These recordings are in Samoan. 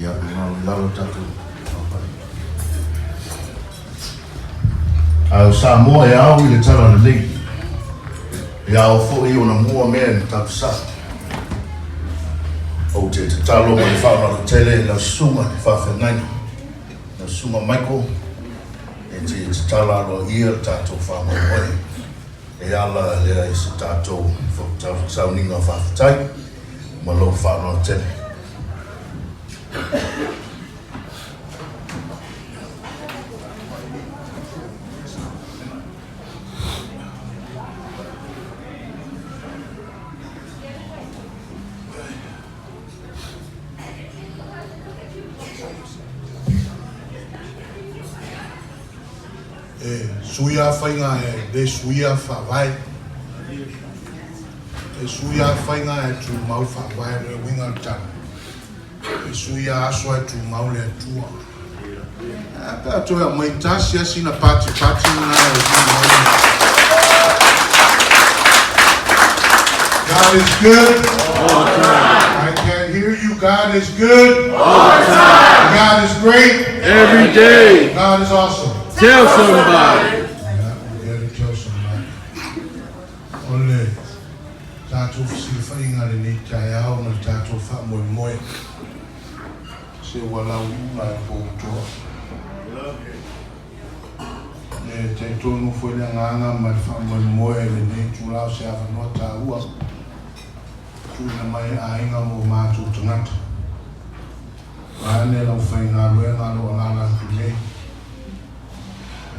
Ia, ua lalo tatou. A o Samoa e ao i le tala lelei, e ao foi ona mua mea i Matautu-Sa. Ou te tatalo ma le faaaloalo tele i lau susuga i le faafeagaiga, lau susuga Michael, e te tatala aloaia le tatou faamoemoe e ala lea i se tatou sauniga faafetai ma lou faaaloalo tele. E suia faiga e le suia faavae. E suia faiga e tumau faavae le uiga o le tala. E suia aso ae tumau le Atua. Ae a pe a toe aumai tasi lava sina patipati lena e tumau le. God is good. All the time. I can't hear you. God is good. All the time. God is great. Every day. God is awesome. Tell somebody. Yeah, we gotta tell somebody. O le tatou fesilafaiga lenei taeao ma le tatou faamoemoe, se ua lauiuga e poutoa. E talitonu foi le agaga ma le faamoemoe i lenei itula o se avanoa taua tuuina mai e aiga ma o matou tagata. Vaeane lau faigaluega o lo o alaala atu nei,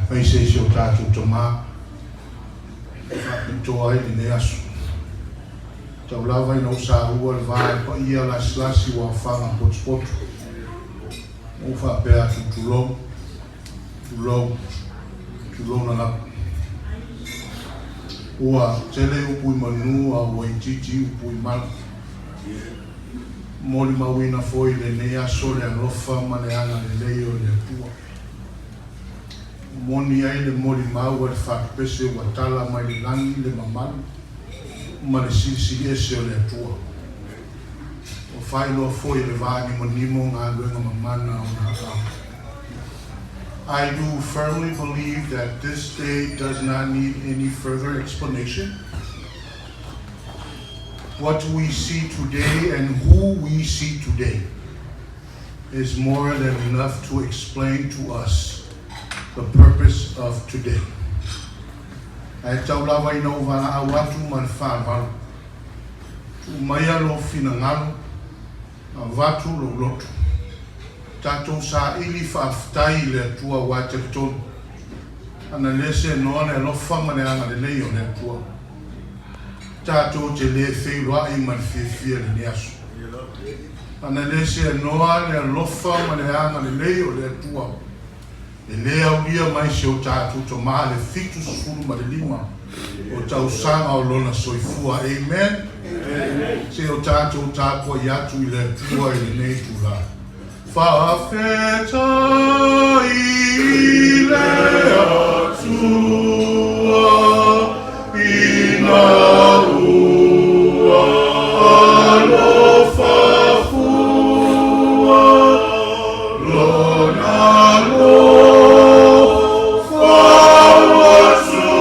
aemaise i si o tatou tama, e faapitoa ai lenei aso. Tau lava ina ou saua le va e paia lasilasi ua aofaga potopoto. Ua ou faapea atu, Tulou, tulou, tulouna lava. Ua tele upu i manu a ua itiiti upu i mala. Molimauina foi lenei aso le alofa ma le agalelei o le Atua. Moni ai le molimau a le fatupese ua tala mai le lagi le mamalu ma le silisili ese o le Atua. Ua faailoa foi e le va nimonimo galuega mamana o ona aao. I do firmly believe that this day does not need any further explanation. What we see today and who we see today is more than enough to explain to us the purpose of today. Ae tau lava ina ou valaau atu ma le faaaloalo. Tuu maia lou finagalo, avatu lou loto. Tatou saili faafetai i le Atua aua e talitonu, ana le seanoa le alofa ma le agalelei o le Atua, tatou te le feiloai ma le fiafia i lenei aso. Ana le seanoa le alofa ma le agalelei o le Atua, e le aulia mai si o tatou tama le 75 o tausaga o lona soifua. Amen. Se o tatou tapuai atu i le Atua i lenei itula. Faafetai i le Atua ina ua alofa fua Lona alofa ua tumau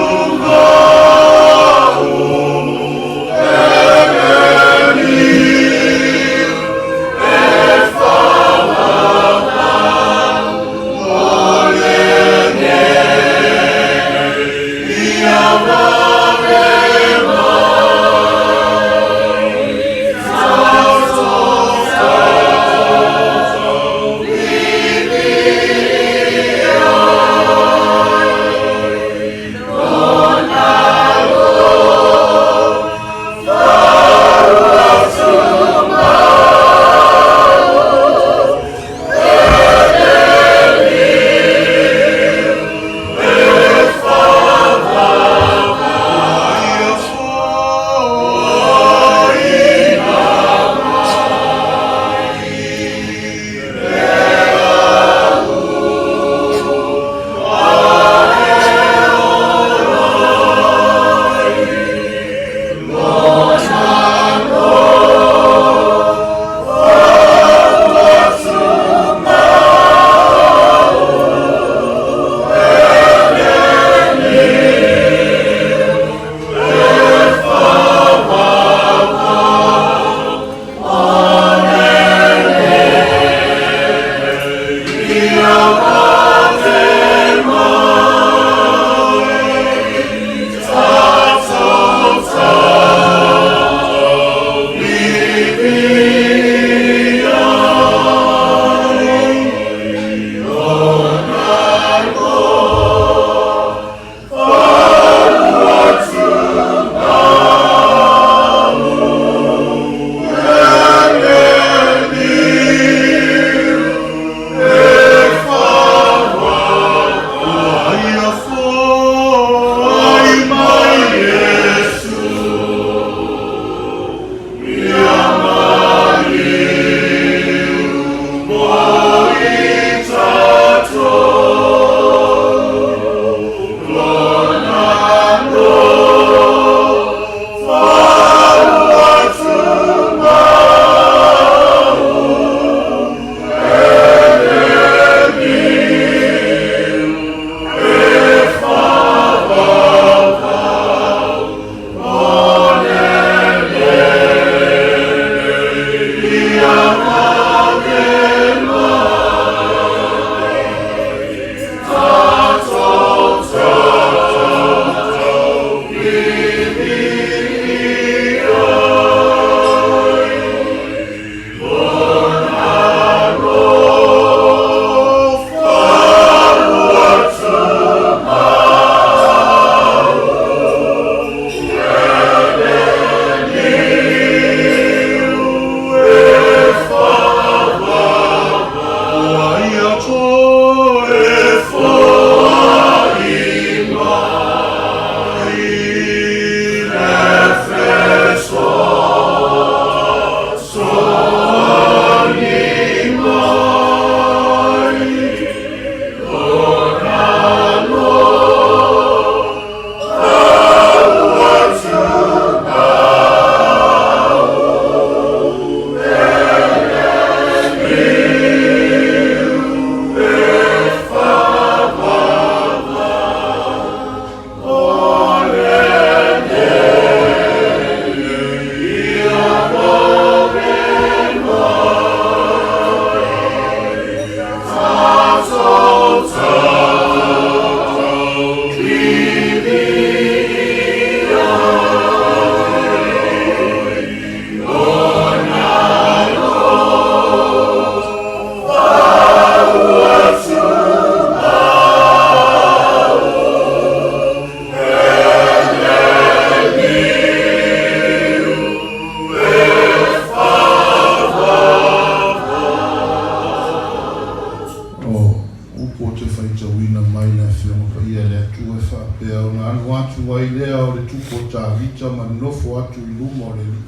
Atua e faapea, Ona alu atu ai lea o le tupu o Tavita ma nofo atu i luma o le Alii,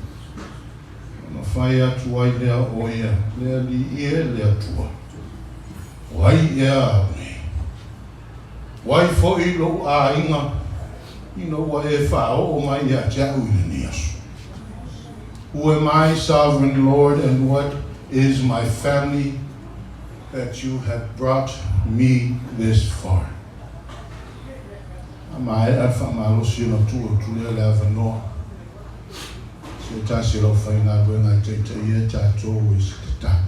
ona fai atu ai lea o ia, Le Alii e, le Atua, o ai ea au nei? O ai foi lou aiga ina ua e faaoo mai ia te au i lenei aso? Who am I, sovereign Lord, and what is my family that you have brought me this far? A maea le faamalosi ona tuu atu lea le avanoa se tasi o le aufaigaluega e taitaia tatou i se tatalo.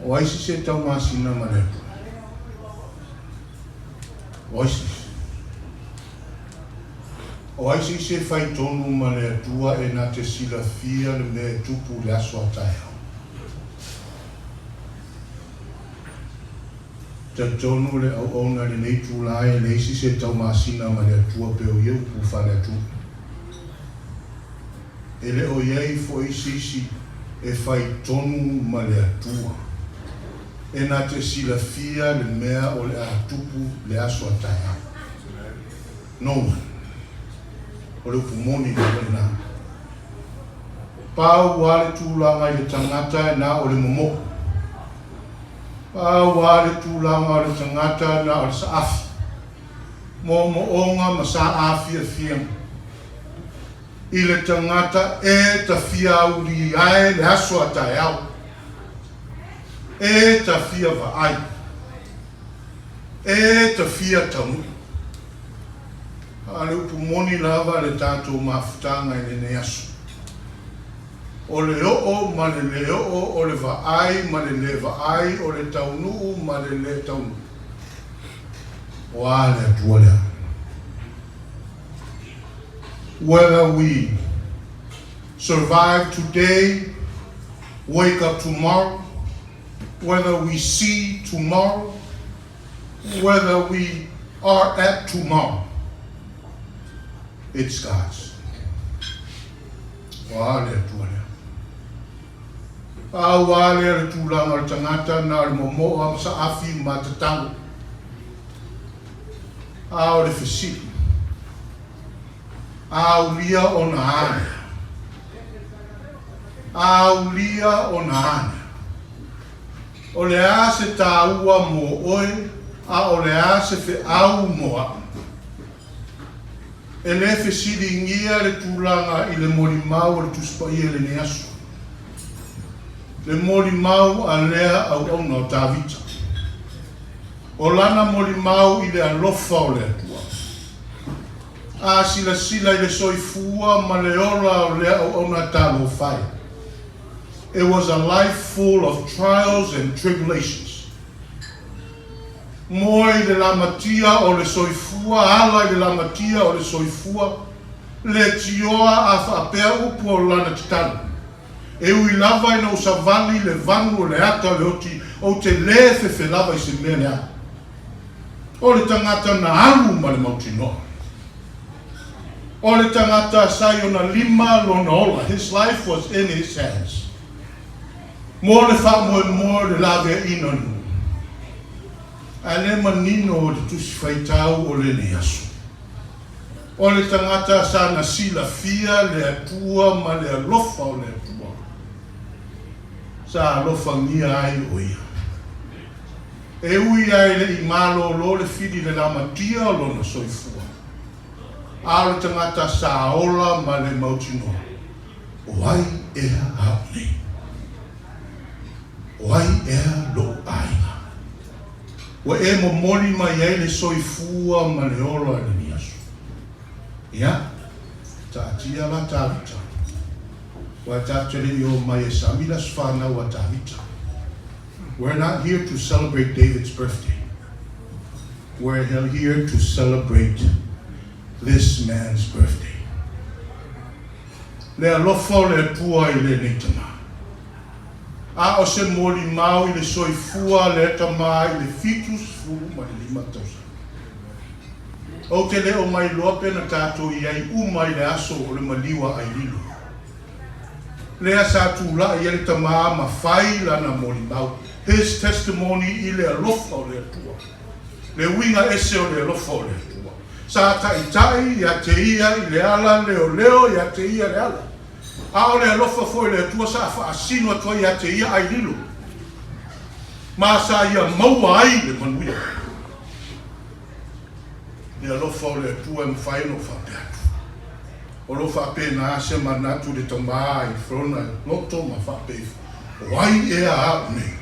O ai se se taumasina ma le Atua? O ai se isi? O ai se isi e fai tonu ma le Atua e na te silafia le mea e tupu i le aso a taeao? Talitonu le auauna i lenei itula e leai se isi e taumasina ma le Atua pei o ia upu faale-atunuu. E le o i ai foi se isi e fai tonu ma le Atua e na te silafia le mea o le a tupu le aso a taeao. No one. O le upu moni lava lena. Pau a le tulaga i le tagata na o le momoʻo. Pau a le tulaga o le tagata na o le saafi. Moomooga ma saafiafiaga. I le tagata e tafia auli ae le aso a taeao. E tafia vaai. E tafia taunuu. A o le upu moni lava le tatou mafutaga i lenei aso. O le oo ma le le oo, o le vaai ma le le vaai, o le taunuu ma le le taunuu. O a le Atua lea? Whether we survive today, wake up tomorrow, whether we see tomorrow, whether we are at tomorrow, it's God's. O a le Atua lea? A ua lea le tulaga o le tagata na o le momoa ma saafi ma tatalo. A o le fesili, a aulia ona a lea? A aulia ona a lea? O le a se tāua mō oe, a o le a se feau mō a'u? E le fesiligia le tulaga i le molimau o le Tusi Paia i lenei aso, le molimau a lea auauna o Tavita. O lana molimau i le alofa o le Atua. A silasila i le soifua ma le ola o lea auauna talofa e. It was a life full of trials and tribulations. Moe i le lamatia o le soifua, ala i le lamatia o le soifua, le tioa a faapea upu o lana tatalo. E ui lava ina ou savali le vanu o le ata o le oti, ou te lē fefe lava i se mea leaga. O le tagata na alu ma le mautinoa. O le tagata sa i ona lima lona ola, his life was in his hands. Mo le faamoemoe o le laveaiina o le nuu. Ae le manino o le Tusi Faitau o lenei aso. O le tagata sa na silafia le Atua ma le alofa o le Atua, sa alofagia ai o ia. E ui lava e le i malōlō le fili i le lamatia o lona soifua, a o le tagata sa ola ma le mautinoa, O ai ea au nei? O ai ea lou aiga? Ua e momoli mai ai le soifua ma le ola i lenei aso. Ia, taatia la Tavita. Aua tatou te le i o mai e sami le aso fanau a Tavita. We're not here to celebrate David's birthday. We're here to celebrate this man's birthday. Le alofa o le Atua i lenei tama. A o se molimau i le soifua a lea tama i le 75 tausaga. Ou te le o mailoa pe na tatou i ai uma i le aso o le maliu a Aililo. Lea sa tulai ai le tama ma fai lana molimau, his testimony, i le alofa o le Atua. Le uiga ese o le alofa o le Atua. Sa taitai ia te ia i le ala leoleo ia te ia le ala. A o le alofa foi o le Atua sa faasino atu ai ia te ia ai lilo. Ma sa ia maua ai le manuia. Le alofa o le Atua e mafai ona ou faapea atu. O lo o faapena se manatu i le tama i lona loto ma faapea ifo, O ai ea au nei?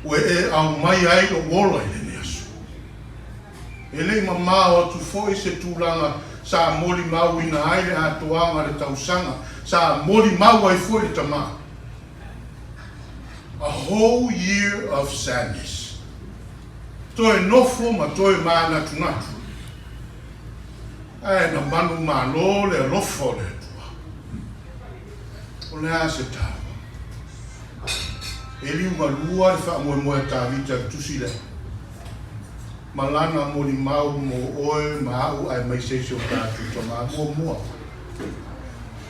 Ua e aumai ai lou ola i lenei aso. E le i mamao atu foi se tulaga sa molimauina ai le atoaga o le tausaga sa molimau ai foi le tama. A whole year of sadness. Toe nofo ma toe mānatunatu. Ae na manumalo le alofa o le Atua. O le a se taua? E liugalua le faamoemoe a Tavita i le tusi lea, ma lana molimau mo oe ma a'u aemaise i si o tatou tama muamua.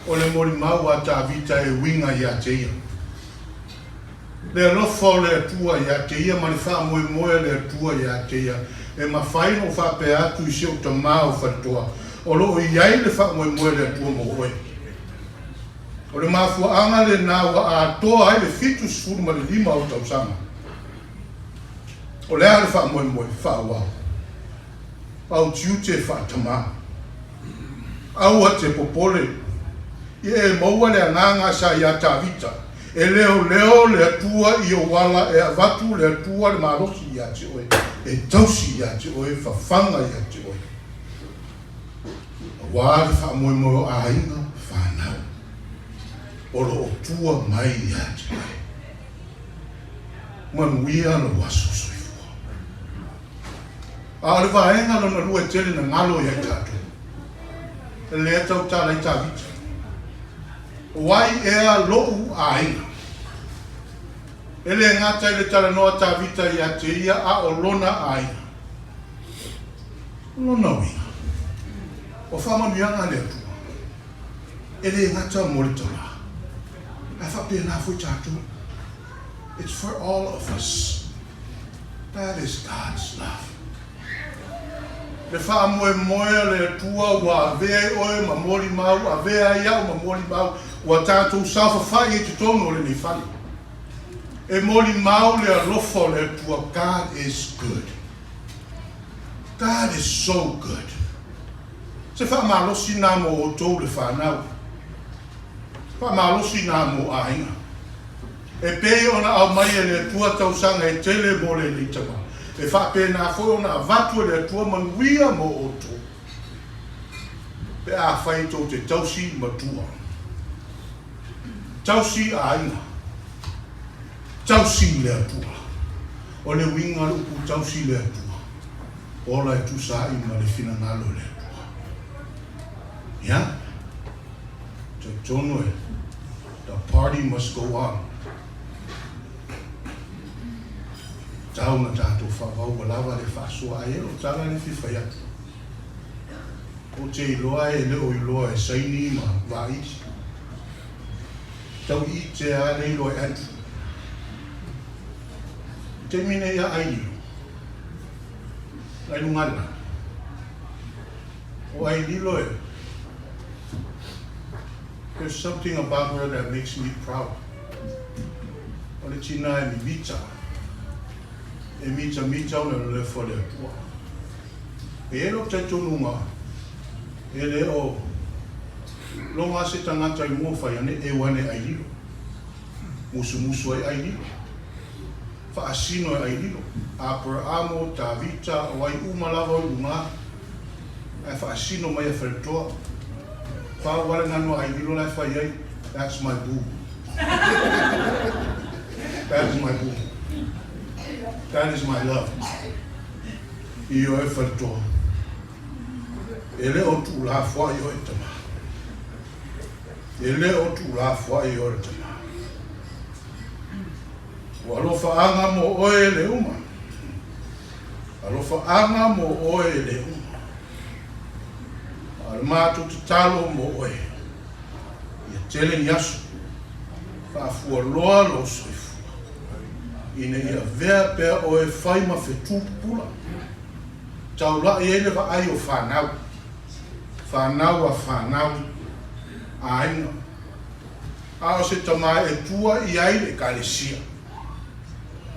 O le molimau a Tavita e uiga ia te ia. Le alofa o le Atua ia te ia ma le faamoemoe a le Atua ia te ia, e mafai ona ou faapea atu i si ou tama o Faletoa, o lo o i ai le faamoemoe a le Atua mo oe. O le mafuaaga lena ua atoa ai le 75 o tausaga. O le a le faamoemoe? Faaauau. Pau tiute faatamā. Aua te popole, ia e maua le agaga sa iā Tavita, e leoleo le Atua i ou ala, e avatu le Atua le malosi ia te oe, e tausi ia te oe, fafaga ia te oe. Aua le faamoemoe o aiga fanau o lo o tua mai ia te oe. Manuia lou aso soifua. A o le vaega lona lua e tele na galo ia i tatou, lea tautala ai Tavita, O ai ea lou aiga? E le gata i le talanoa a Tavita ia te ia a o lona aiga. O lona uiga, o faamanuiaga a le Atua, e le gata mo le tama, ae faapena foi tatou. It's for all of us. That is God's love. Le faamoemoe a le Atua ua avea ai oe ma molimau, avea ai au ma molimau, ua tatou saofafai ai totonu o lenei fale. E molimau le alofa o le Atua, God is good. God is so good. Se faamalosi na mo outou le fanau. Faamalosi na mo aiga. E pei ona aumai e le Atua tausaga e tele mo lenei tama, e faapena foi ona avatu e le Atua manuia mo outou, pe afai tou te tausi matua, tausi aiga, tausi i le Atua. O le uiga o le upu tausi i le Atua, ola e tusa ai ma le finagalo o le Atua. Ia, talitonu e. The party must go on. Tau na tatou faavau ua lava le faasoa ai e lou tala le fia fai atu. Ou te iloa e le o iloa e Saini ma Vaiti. Tau i te a le iloa e Andrew. I taimi nei a ai lilo. Ai lunga le lani. O ai lilo e. There's something about her that makes me proud. O le tina e mimita. E mitamita ona lelefa o le Atua. E i ai lou talitonuga, e le o loga se tagata i mua fai ane, eu ane ai lilo. Musumusu ai ai lilo. Faasino e ai lilo. Aperamo, Tavita, o ai uma lava o i luga. Ae faasino mai a Faletoa. Pau lava le nanu a Aililo la e fai ai, That's my boo. That is my boo. That is my love. Ioe Faletoa. E le o tuulafoai oe tama. E le o tuulafoai oe tama. Ua alofaaga mo oe e le uma. Alofaaga mo oe e le uma. A o le matou tatalo mo oe, ia tele ni aso, faafualoa lou soifua. Ina ia avea pea oe e fai ma fetu pupula, taulai ai le vaai o fanau, fanau a fanau, aiga, a o se tama e tua i ai le Ekalesia,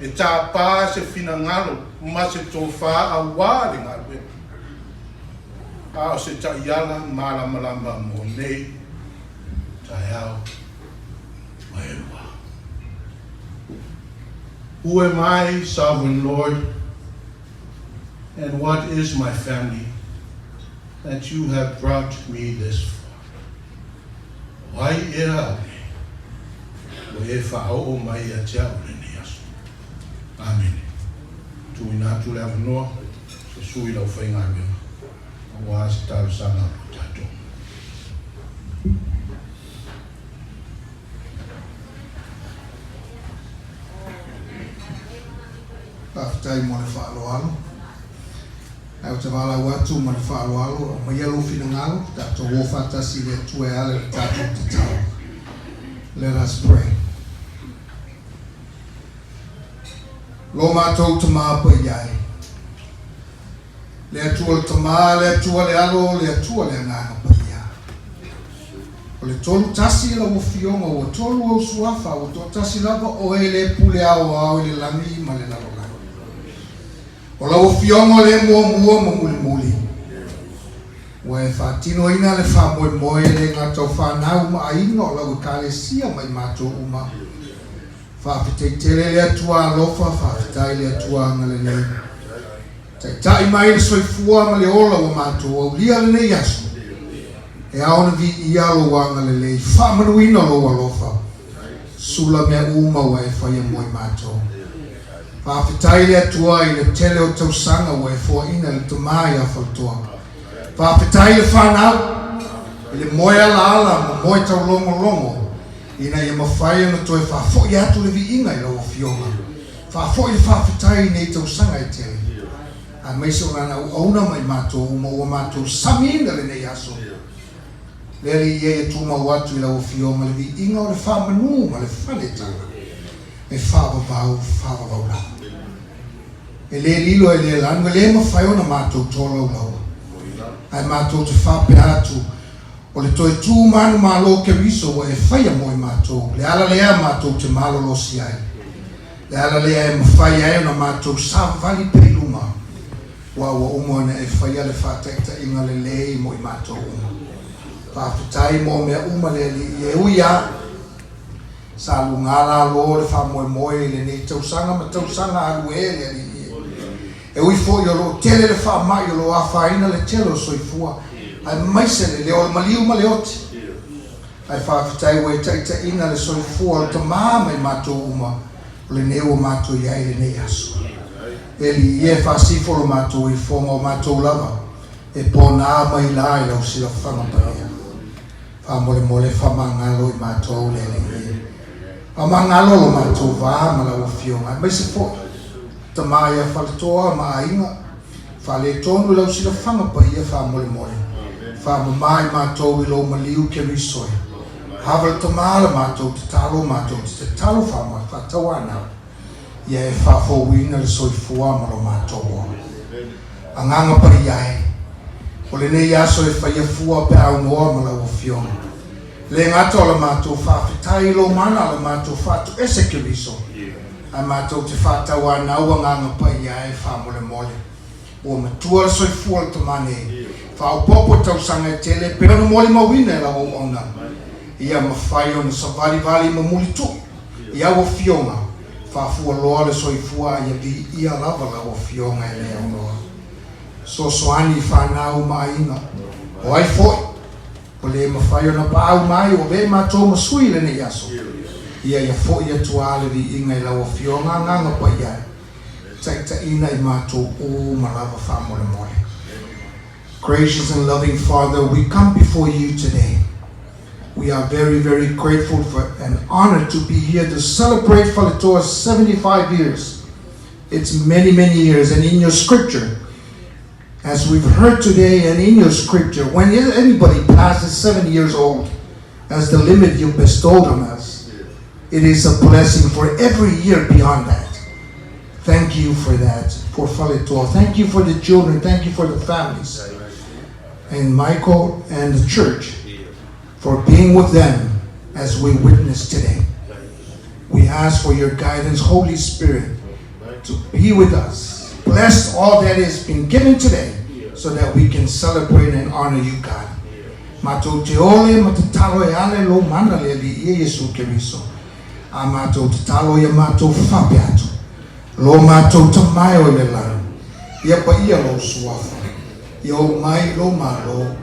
e tapa se finagalo ma se tofā auā le galuega, a o se taiala malamalama mo nei taeao ma elua. Who am I, Sovereign Lord, and what is my family that you have brought me this far? O ai ea au nei, ua e faaoo mai ia te au i lenei aso? Amene. Tuuina atu le avanoa se sui i le aufaigaluega aua se talosaga mo tatou. Faafetai mo le faaaloalo. Ae ou te valaau atu ma le faaaloalo, aumaia lou finagalo, tatou o faatasi i le Atua e ala i le tatou tatalo. Let us pray. Lo matou Tama paia e, Le Atua le Tama, le Atua le Alo, le Atua le Agaga Paia. O le 31 lau Afioga, ua tolu ou suafa, ua toatasi lava Oe le pule aoao i le lagi ma le lalolagi. O lau Afioga o le muamua ma mulimuli. Ua e faatinoina le faamoemoe e le gata o fanau ma aiga o lau Ekalesia ma i matou uma. Faafetai tele le Atua alofa, faafetai le Atua agalelei. Taitai mai le soifua ma le ola ua matou aulia lenei aso. E ao ona viia lou agalelei, faamanuina lou alofa. Sula mea uma ua e faia mo i matou. Faafetai le Atua i le tele o tausaga ua e foaina i le tama ia Faletoa. Faafetai le fanau i le moe alaala ma moe taulogologo ina ia mafai ona toe faafoi atu le viiga i lau Afioga. Faafoi le faafetai i nei tausaga e tele, aemaise o lana auauna ma i matou uma ua matou samiina lenei aso. Le Alii e, ia tumau atu i lau Afioga le viiga o le faamanu ma le faletaga e faavavau, faavavau lava. E le lilo e le lanu, e le mafai ona matou tolaulaua, ae matou te faapea atu, O le toe tu manumalo o Keriso ua e faia mo i matou, le ala lea matou te malolosi ai. Le ala lea e mafai ai ona matou savavali pea i luma, aua ua uma ona e faia le faataitaiga lelei mo i matou uma. Faafetai mo mea uma le Alii, e ui lava sa luga lalo le faamoemoe i lenei tausaga ma tausaga alu e le Alii e. E ui foi o lo o tele le faamai o lo o afaina le tele o soifua, aemaise le leo o le maliu ma le oti. Ae faafetai ua e taitaiina le soifua o le tama ma i matou uma o lenei ua matou i ai i lenei aso. E Alii e, faasifo lo matou ifoga o matou lava e pona mai la i lau silafaga paia. Faamolemole faamagalo i matou le Alii e. Faamagalo lo matou va ma lau Afioga, aemaise foi tama ia Faletoa ma aiga, faaletonu i lau silafaga paia faamolemole. Faamama i matou i lou maliu Keriso e. Hava le tama la matou tatalo matou te tatalo faatauanau ia e faafouina le soifua ma lo matou ola. Agaga Paia e, o lenei aso e faia fua pe aunoa ma lau Afioga. Le gata o la matou faafetai i lou mana la matou faatoese Keriso, ae matou te faatauanau Agaga Paia e faamolemole. Ua matua le soifua o le tama nei. Faaopoopo tausaga e tele pei ona molimauina e lau auauna. Ia mafai ona savalivali ma mulituu i au afioga, faafualoa le soifua a ia viia lava lau afioga e le aunoa. Fesoasoani i fanau ma aiga. O ai foi ua le mafai ona paau mai ua avea matou ma sui i lenei aso. Ia ia foi atu a le viiga i lau afioga Agaga Paia e. Taitaiina i matou uma lava faamolemole. Gracious and loving Father, we come before you today. We are very, very grateful for and honored to be here to celebrate Faletoa's 75 years. It's many, many years. And in your scripture, as we've heard today, and in your scripture, when anybody passes 70 years old, as the limit you bestowed on us, it is a blessing for every year beyond that. Thank you for that, for Faletoa. Thank you for the children. Thank you for the families. And Michael and the church for being with them as we witness today. We ask for your guidance, Holy Spirit, to be with us. Bless all that has been given today so that we can celebrate and honor you, God. Matou te ole ma tatalo e ale lo mana le ali ia Iesu Keriso. A matou tatalo ia matou faapea atu. Lo matou Tama e o i le lagi. Ia paia lou suafa. Ia oo mai lou malo.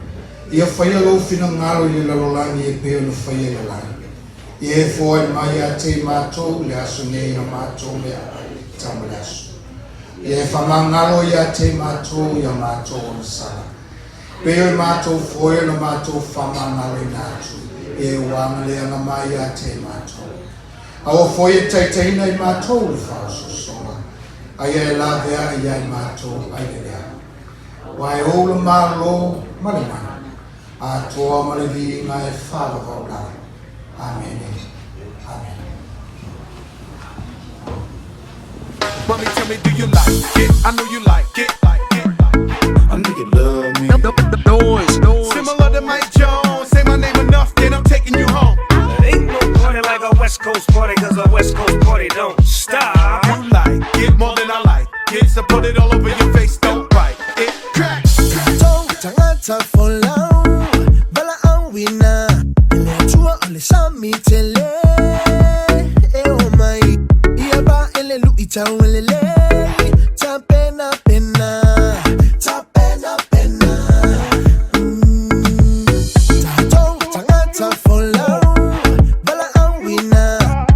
Ia faia lou finagalo i le lalolagi e pei ona faia i le lagi. Ia e foai mai ia te i matou i le aso nei la matou meaai tau ma le aso. Ia e faamagalo ia te i matou i a matou agasala. Pei o le matou foe ona matou faamagaloina atu i e ua agaleaga mai ia te i matou. Aua foi e taitaiina i matou i le faaosoosoga, a ia e laveai ia i matou ai le leaga. Aua e ou le Malo ma le mana, atoa ma le viiga e faavavau lava. Amene. Amene. Mommy, tell me, do you like it? I know you like it. Like it. A nigga love me. Noise. Similar to Mike Jones. Say my name enough, then I'm taking you home. Ain't no party like a West Coast party, cause a West Coast party don't stop. You like it more than I like it, so put it all over your face, don't bite it. Crack. Tatou tagata folau, valaauina e le Atua o le sami tele e omai ia pae le luitau e lelei tapenapena tapenapena. Tatou tagata folau, valaauina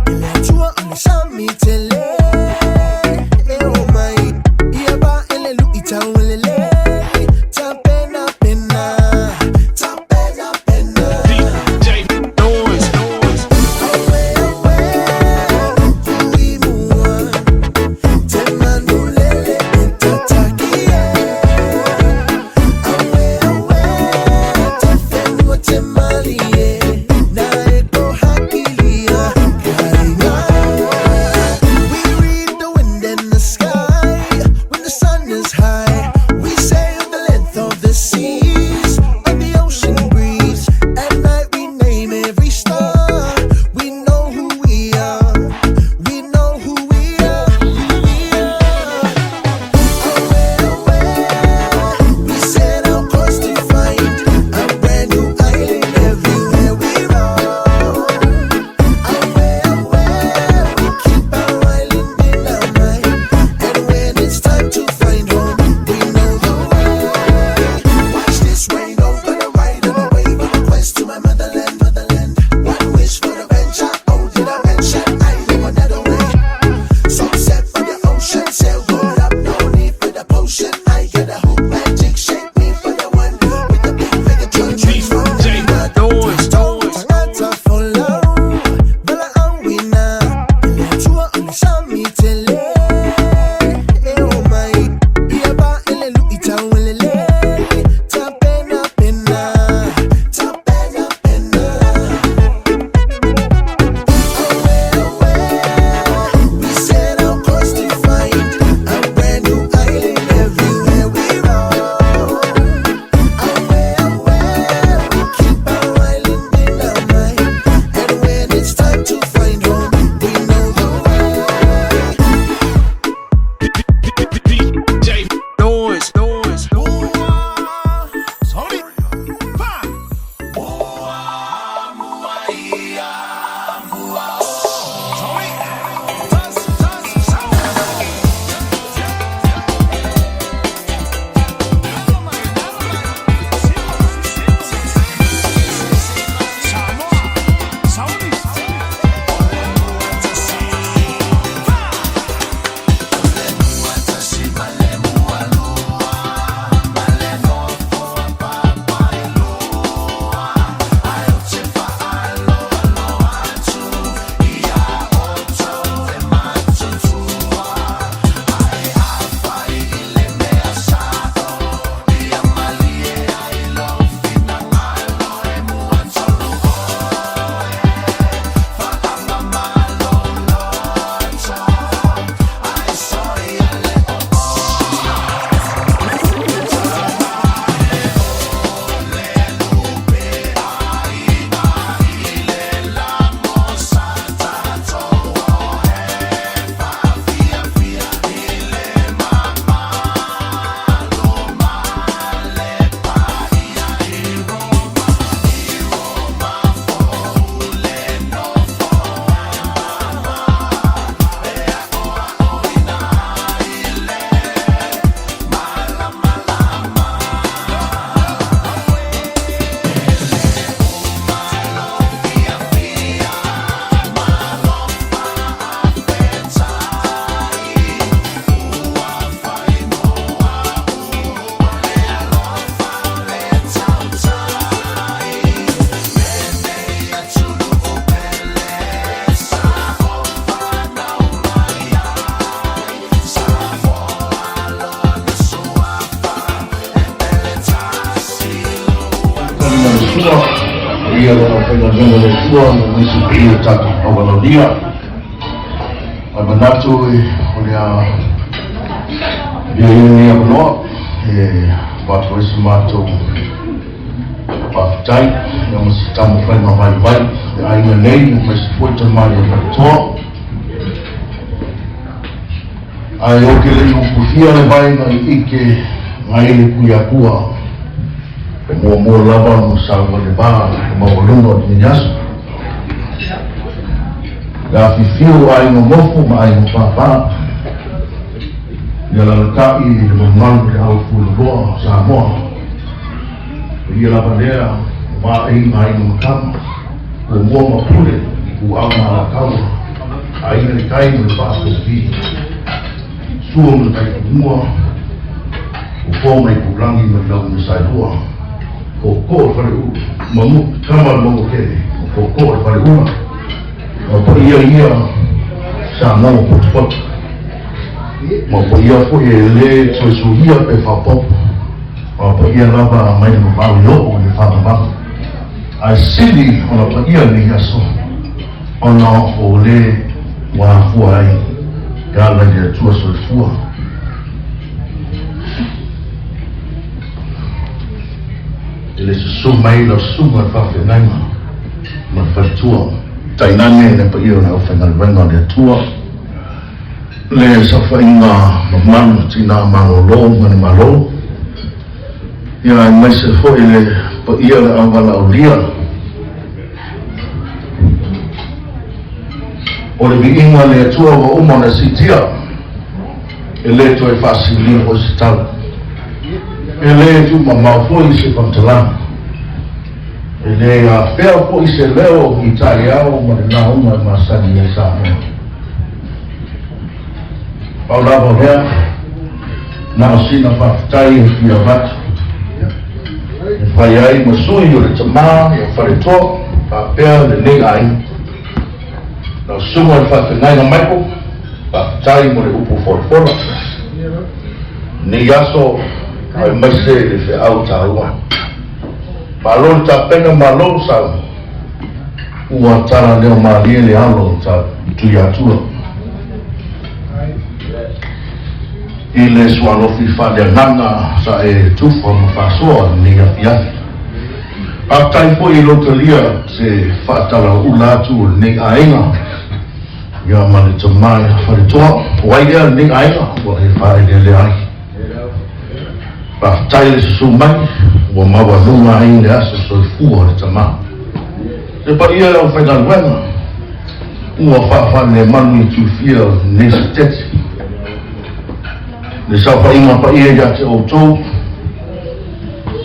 e le Atua o le sami tele e omai ia pae le luitau e lelei tapenapena. Atua, paia o le aufaigaluega a le Atua, aemaise foi o tatou aualaulia. Ae manatu o le a avea ia lenei avanoa e avatu ai se matou faafetai ia ma se taumafaiga vaivai i le aiga nei, aemaise foi tama i le Faletoa. Ae ou te le i upufia le vaega i ike ngai le Tuiatua, e muamua lava ona sau le va le maualuga o lenei aso. Le afifio o aiga nofo ma aiga pāpā, ia alalatai i le mamalu i le au fueloloa o Samoa. O ia lava lea o vaaiga aiga matama, Tumua ma Pule, Ituau ma Alataua, Aiga i le Tai ma le Vaa o Fonoti, Sua ma le Vaifanua, Fofo ma Aitulagi ma le Launa Saelua, Tootoo o le Faleulu, Manuti, Tama o le Manuatele, ma Tootoo o le Faleula, ma paia ia Samoa ua potopoto, ma paia foi e le toe suia pe faaopoopo, ma paia lava mai le vavau i oo i le faavavau. Ae sili ona paia lenei aso ona o le ua afua ai e ala i le Atua Soifua. I le susu mai lau susuga i le faafeagaiga ma le faletua, tainane le paia o le aufaigaluega a le Atua, le saofaiga mamalu o tina malolo ma le Malo, ia aemaise foi le paia o le auvalaaulia. O le viiga o le Atua ua uma ona siitia, e le toe faasilia foi se tala, e le tuumamao foi se faamatalaga, e le afea foi se leo i taeao ma le lauga e masani ai Samoa. Pau lava o lea, na o sina faafetai e fia avatu e fai ai ma sui o le tama ia Faletoa faapea lenei aiga. Lau susuga i le faafeagaiga Michael, faafetai mo le upu folafola lenei aso aemaise le feau taua. Malo le tapena, malo le saunoa. Ua tala leo malie le alo o ta Tuiatua i le sualofi faaleagaga sa e tufa ma faasoa i lenei afiafi. Faafetai foi i lou talia se faatalauula atu o lenei aiga ia ma le tama ia Faletoa. O ai ea lenei aiga ua e faaeleelea ai? Faafetai le susu mai ua maualuga ai le aso soifua o le tama. Le paia i le aufaigaluega ua faafalemanu i tuifia o lenei seketete. Le saofaiga paia ia te outou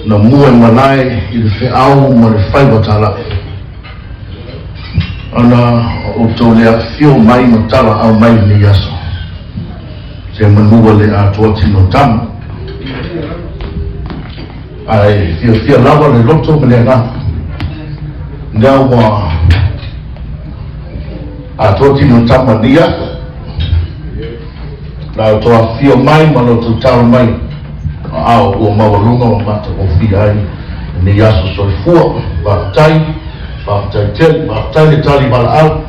na mua i malae i le feau ma le faiva talai. Ona outou le afifio mai ma talaau mai lenei aso. Se manua le atoa tino tama. Ae fiafia lava le loto ma le agaga. Lea ua atoa tino tama nei aso. La outou afifio mai ma la outou tala mai ao ua maualuga ma matagofie ai lenei aso soifua. Faafetai, faafetai tele, faafetai le tali valaau.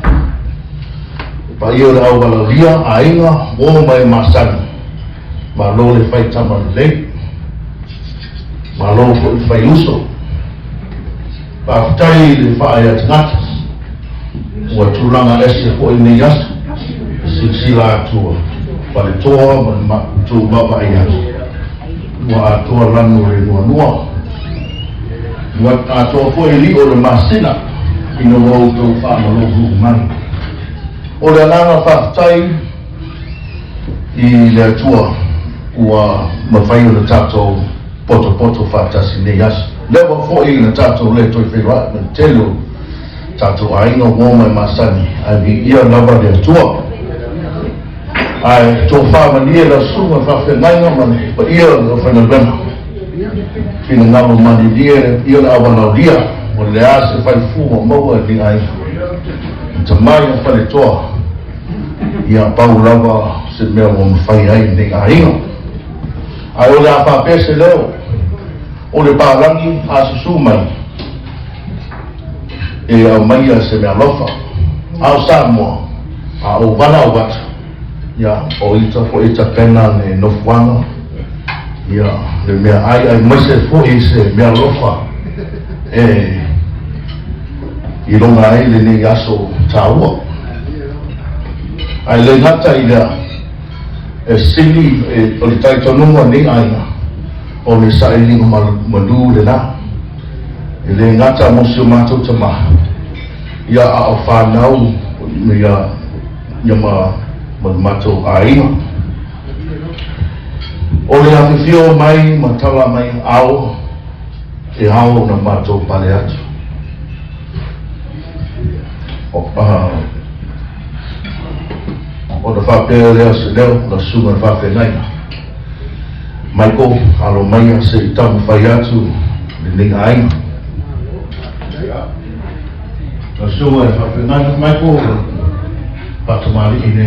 Le paia o le auvalalia, aiga, uo ma e masani. Malo le fai tama lelei. Malo foi le fai uso. Faafetai i le faaea tagata. Ua tulaga ese foi lenei aso. E silasila atu a Faletoa ma le matou vaavaai atu. Ua atoa lanu o le nuanua. Ua atoa foi li'o o le masina ina ua outou faamalōlū mai. O le agaga faafetai i le Atua ua mafai ona tatou potopoto faatasi i lenei aso. Leva foi ina tatou le toe feiloai ma le tele o tatou aiga ua omai masani, ae viia lava le Atua. Ae tofa malie lau susuga i le faafeagaiga ma le paia o le aufaigaluega. Finagalo malilie le paia o le aualaulia, ua le a se faifua ua maua e lenei aiga. E tamai a Faletoa, ia pau lava se mea ua mafai ai lenei aiga. Ae o le a faapea se leo, o le palagi a susu mai. E aumaia se mealofa. A o Samoa, a ou valaau atu, ia, o ita foi e tapena le nofoaga, ia, le meaai aemaise foi se mealofa e iloga ai lenei aso taua. Ae le gata i lea, e sili e, o le talitonuga o lenei aiga, o le sailiga malu lena. E le gata mo si o matou tama, ia a o fanau ia, ia ma, ma le matou aiga. O le afifio mai ma tala mai ao, e ao ona matou pale atu. O, ona faapea lea o se leo, lau susuga i le faafeagaiga. Michael, alo maia se i taumafai atu lenei aiga. Lau susuga i le faafeagaiga Michael, faatamalii le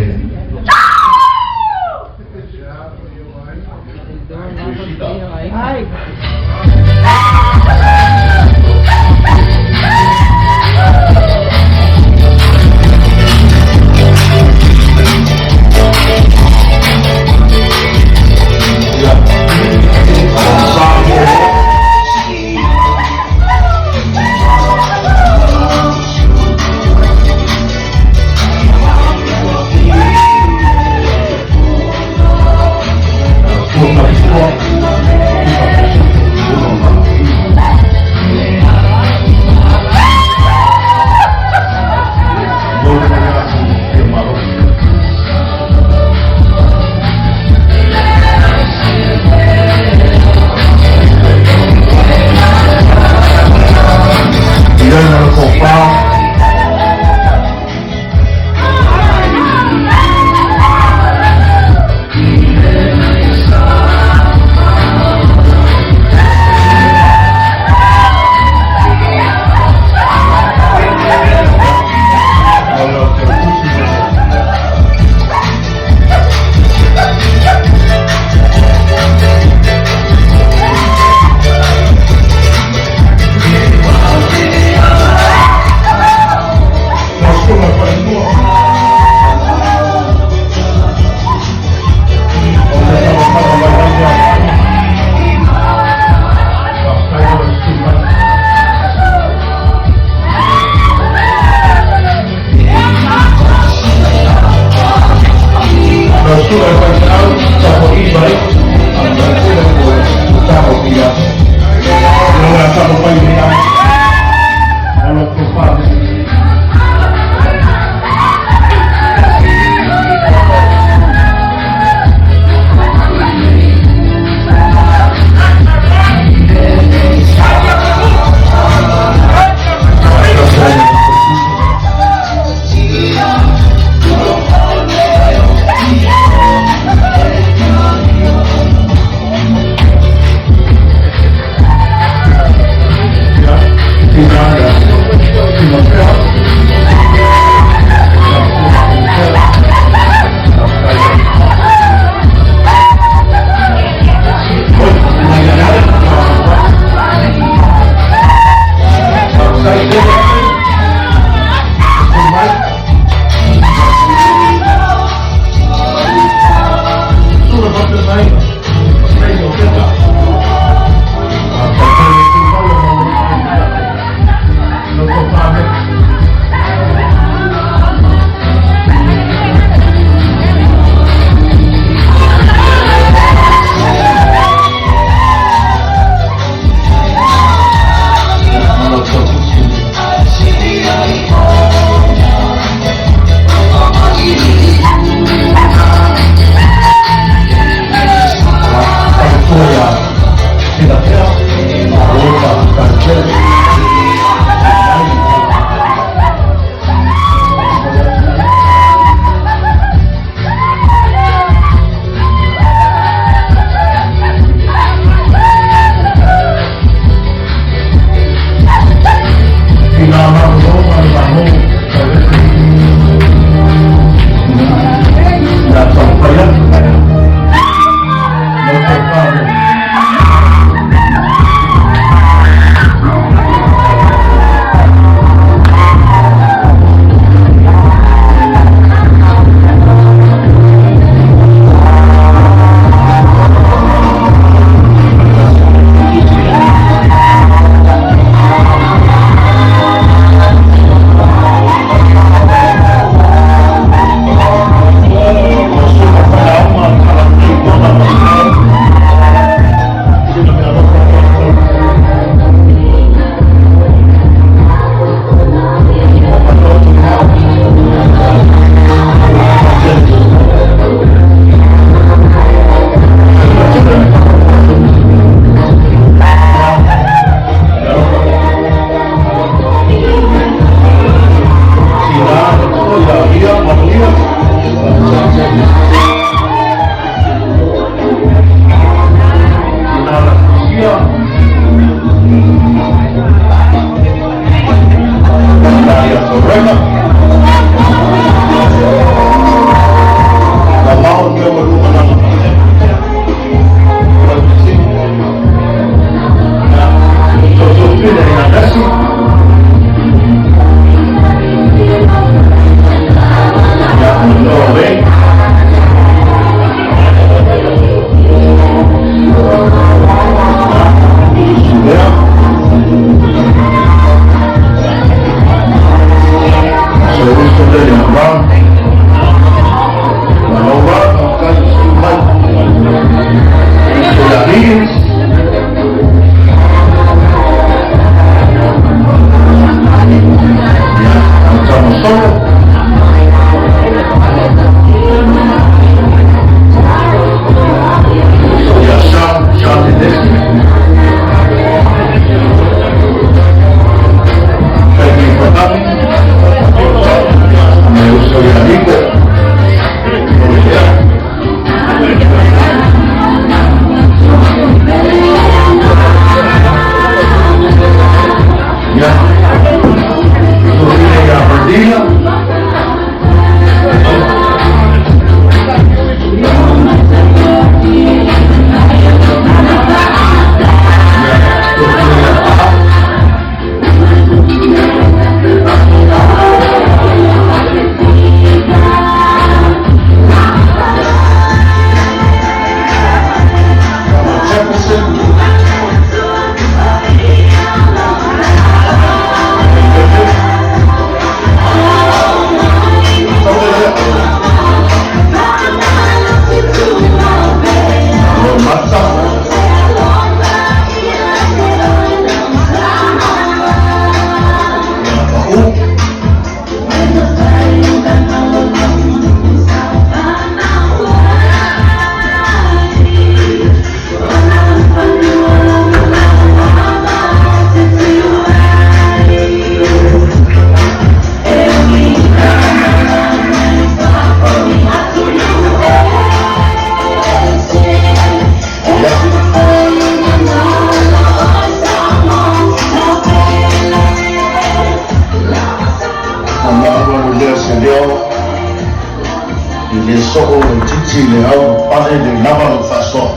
Le au pale le lava lau faasoa.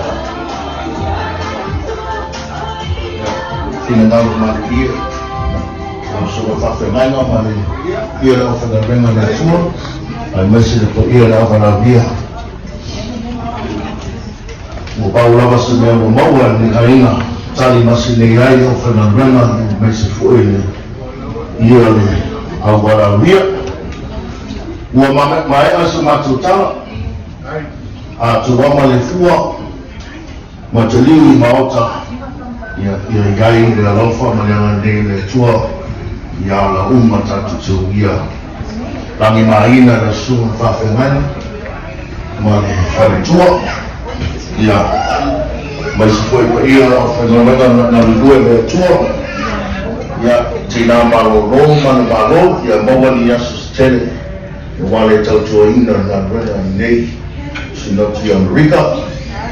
Finagalo malie lau susuga faafeagaiga ma le paia o le aufaigaluega a le Atua, aemaise le paia o le auvalaaulia. Ua pau lava se mea ua maua e lenei aiga tali masi nei ai le aufaigaluega aemaise foi le paia o le auvalaaulia. Ua maea se matou tala, a tuama le fua ma te liu i maota, ia i ai le alofa ma le agalelei o le Atua i ala uma tatou te uia. Lagimāina lau susuga i le faafeagaiga ma le faletua, ia, aemaise foi paia o aufaigaluega na galulue i le Atua, ia, tina malōlō ma le Malo, ia maua ni aso se tele aua le tautuaina o le galuega i nei Sinoti i Amerika.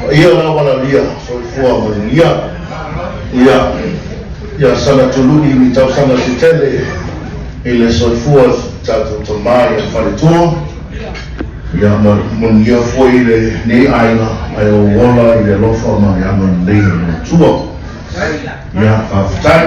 Paia o le Auvalalia, soifua manuia. Ia, ia saga tului ni tausaga se tele i le soifua o si tatou tama ia Faletua. Ia manuia foi lenei aiga ae ou ola i le alofa ma le agalelei o le Atua. Ia, faafetai.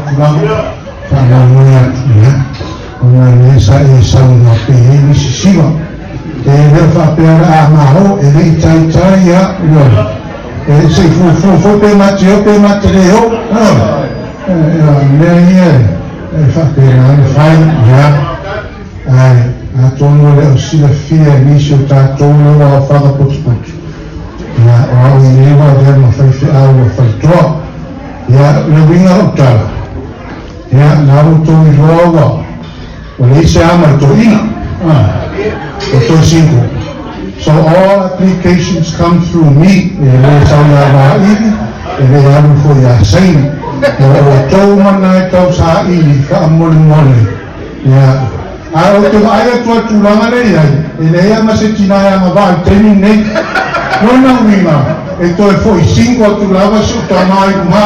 atu lava faamoemoe atu ia ona e lē sa e saunoa pei ai nisi siva e le o faapea o le a malo e le i taitai ia ioe e se i fuafua foi pe ma te o pe ma te lē o ioe mea ia e faapena le fai ia ae atonu e le o silafia e nisi o tatou le ua aofaga potupotu ia o au i lenei ua avea ma faifeau a faletoa ia le uiga o lau tala ia na ua outou iloa ua ua leai se a ma le toeaina ua toe single. So all applications come through me, e le sau ia Vaili, e le alu foi ia Saini. O outou mana e tau saili faamolemole. Ia, ae ou te vaai atu i le tulaga lea e i ai, e leai lava ma se tina e agavaa i le taimi lenei. Lona uiga, e toe foi single atu lava si ou tama i luga,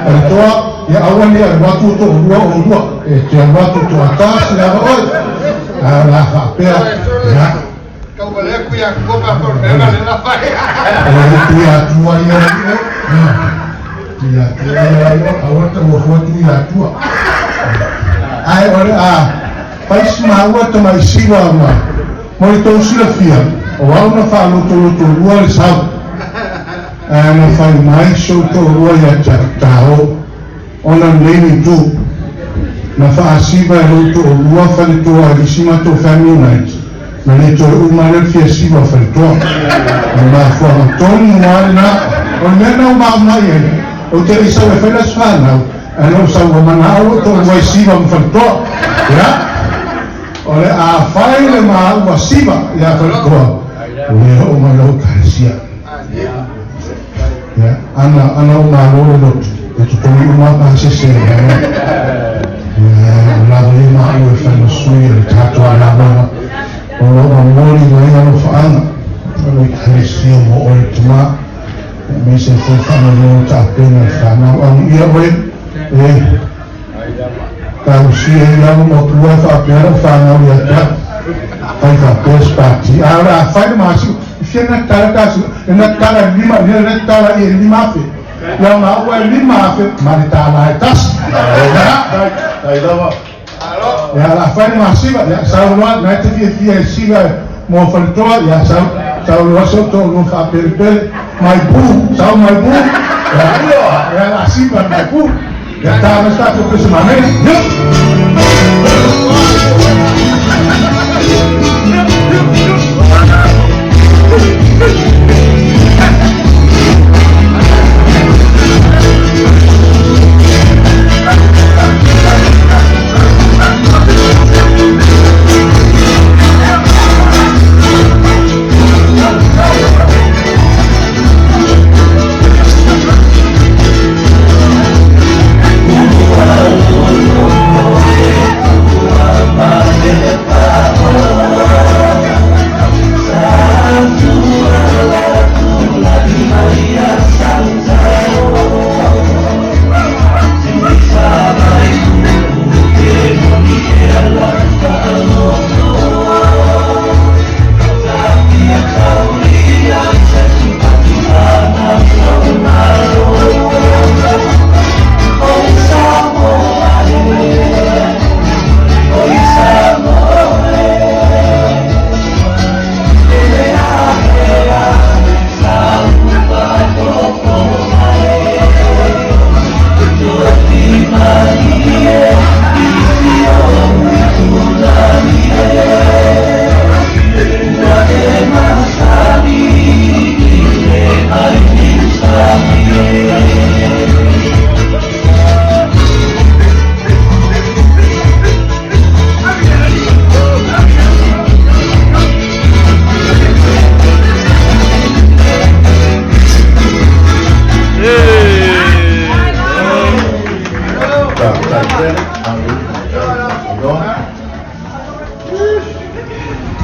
Faletoa, ia aua ne i alu atu o toalua oulua, e te alu atu toatasi lava oe. Ae o le a faapea, ia. O le Tuiatua ia i o. Tuiatua ia i o, aua le tauofua Tuiatua. Ae o le a fai si maua tamai siva ma mo le tou silafia, o au na faalotolotolua le sau. Ae na fai mai si ou toalua ia te au, Tao, ona lenei le itu. Na faasiva e lou toalua faletoa i isi matou family night, na le toe uma lea le fia siva o faletoa. O le mafuaaga tonu lava lena. O le mea na ou maumai ai, ou te le i sau e fai le aso fanau, ae na ou sau ua manao lou toalua e siva ma faletoa. Ia, o le a fai le maua siva ia faletoa, ua le oo mai lau ekalesia. Ia, ana, ana ou malo le lotu, e totogi uma a pasese e ia. Ia, o lava ia maua e fai ma sui o le tatou galuega, o lo o momoli mai alofaaga o le Ekalesia mo oe le tama, aemaise foi faamalo tapena le fanau. Amuia oe, e talosia ai lava ma pua faapea lau fanau ia te au. Fai faapea se pati. A o le a fai le masina, e fia na tala tasi, e na tala i lima, e na tala i e 5,000. Ia ma ua e 5,000 ma le tala e tasi. Ia, la fai le masina, ia sau loa, na e te fiafia e sila mo faletoa, ia sau, sau loa se toalua faapelepele, mai pu, sau mai pu, ia, ia la siva mai pu. Ia tā mai tatou pese manaia. Ia.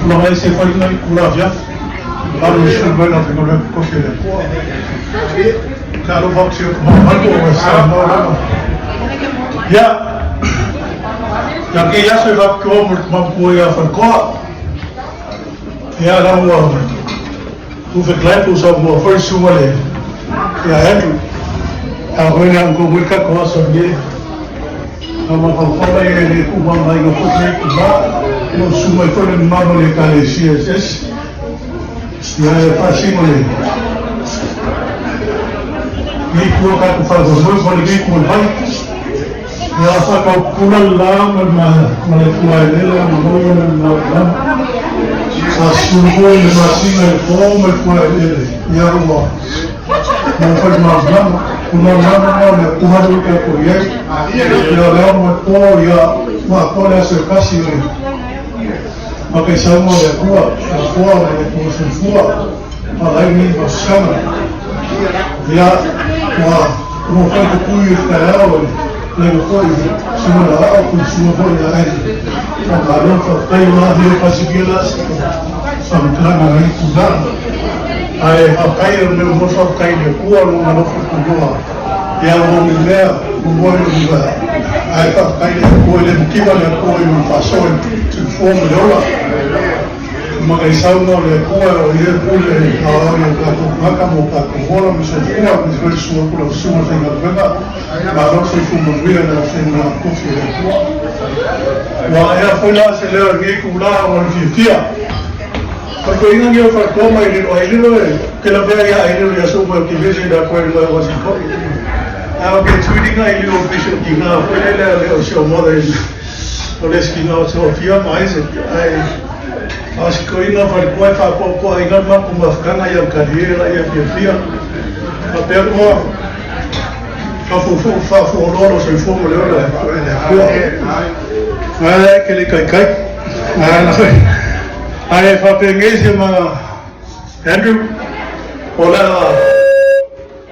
Tulaga ese foi lena i kula afiafi. Malo i sui mai na faigaluega kofi a le Atua. Talofa atu i o tama Michael ua e saunoa lava. Ia, ia kēia aso e faapitoa mo le tama matua ia Falekoa. Ia, la ua tufe Glenn ua saunoa foi le susuga le ia Andrew. A hoi le uncle Wilka ko aso nei. Na mafaufau ai e le tuumamaina foi lenei itulā, o lo o susu mai foi le mamalu o le Ekalesia eseese. Ia e faasino le lenei itu o tatou faamoemoe ma lenei itu o le vai. Ia faataupula le la ma le ma le fuaelele ona maua le malamalama. Sa susulu foi le masina i le po ma le fuaelele ia ua maua foi le malamalama. O le malamalama lena o le Atua lea ua tatou i ai. Ia o le ao ma le po ia ua atoa le aso e tasi o le makaisauga o le Atua, le Atua o le Atua soifua, ala ai lenei malosiaga. Ia ua ua foi pupui i le taeao e laiva foi susuga le aao po susuga foi ia Andrew. Faamalo, faafetai ua aafia Pasipia la se faamatalaga o lenei itula. Ae faafetai o le mea ua faafetai i le Atua lona alofa tunoa ia ua umi mea muamua i lou mea. Ae faafetai i le Atua e le mativa le Atua i lona faasoa i le soifua ma le ola. Makaisauga o le Atua o ia e pule aoao i o tatou tagata ma o tatou ola ma soifua, aemaise foi le susu atu i lau susuga i le faigaluega. Malo le soifua manuia i lau afioga tofi o le Atua. Ua aea foi la se leo i lenei itula ona o le fiafia. O le toeaina lenei o Faletoa mai Lilo ai Lilo e te lavea ia ai Lilo i aso uma e te visit atu ai mai wasi foi. Ae o ke tuilinga ai Lilo pei o tina foi lele le o si o mother in o le isi tina o Sofia ma Isaac. Ae a o si toeaina o Faletoa e faapoapoa ai le matou mafutaga ia Kalie la ia fiafia. Faapea koa faafoufou faafualoa lou soifua ma le ola e le Atua. Ae ke le kaikai. Ae faapenei se ma Andrew, o le a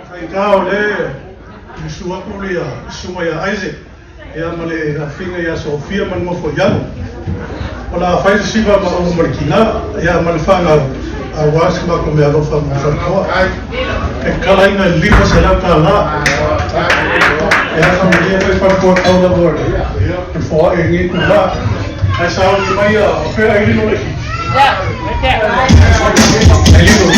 faigā o le usu atu le susuga ia Isaac ia ma le afiga ia Sofia ma le nofo i alo. O le a fai se siva ma ou ma le tina ia ma le fanau aua se matou meaalofa mo Faletoa. E tatalaina i le $500. Ia faamanuia foi Faletoa tau lava o le foai i lenei itula. Ae sauni mai ia o fea ai lilo le Ai lilo.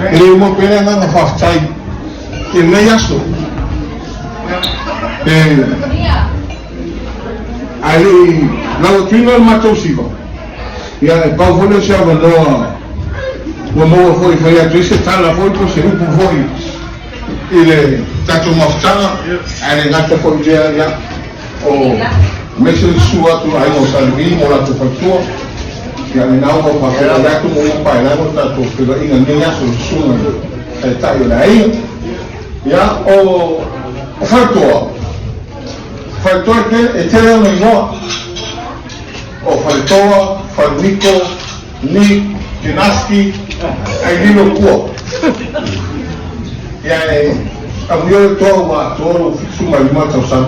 E le uma pea le agaga faafetai i lenei aso. E ae le i lau atuina le matou siva, ia e pau foi lea o se avanoa ua maua foi e fai atu ai se tala foi po o se upu foi i le tatou mafutaga, ae le gata foi i lea, ia, o aemaise le susu atu o aiga o Sa Levi ma o latou faletua, ia lena ua faafeiloai atu ma ua paelago le tatou feiloaiga i lenei aso i le susuga i le Taitai o le aiga. Ia, o faletua, Faletoa e tele ona igoa. O Faletoa, Faleniko, Nick, Jinaski, ai lilo kua. Ia e amuia le toa ua atoa lou 75 tausaga.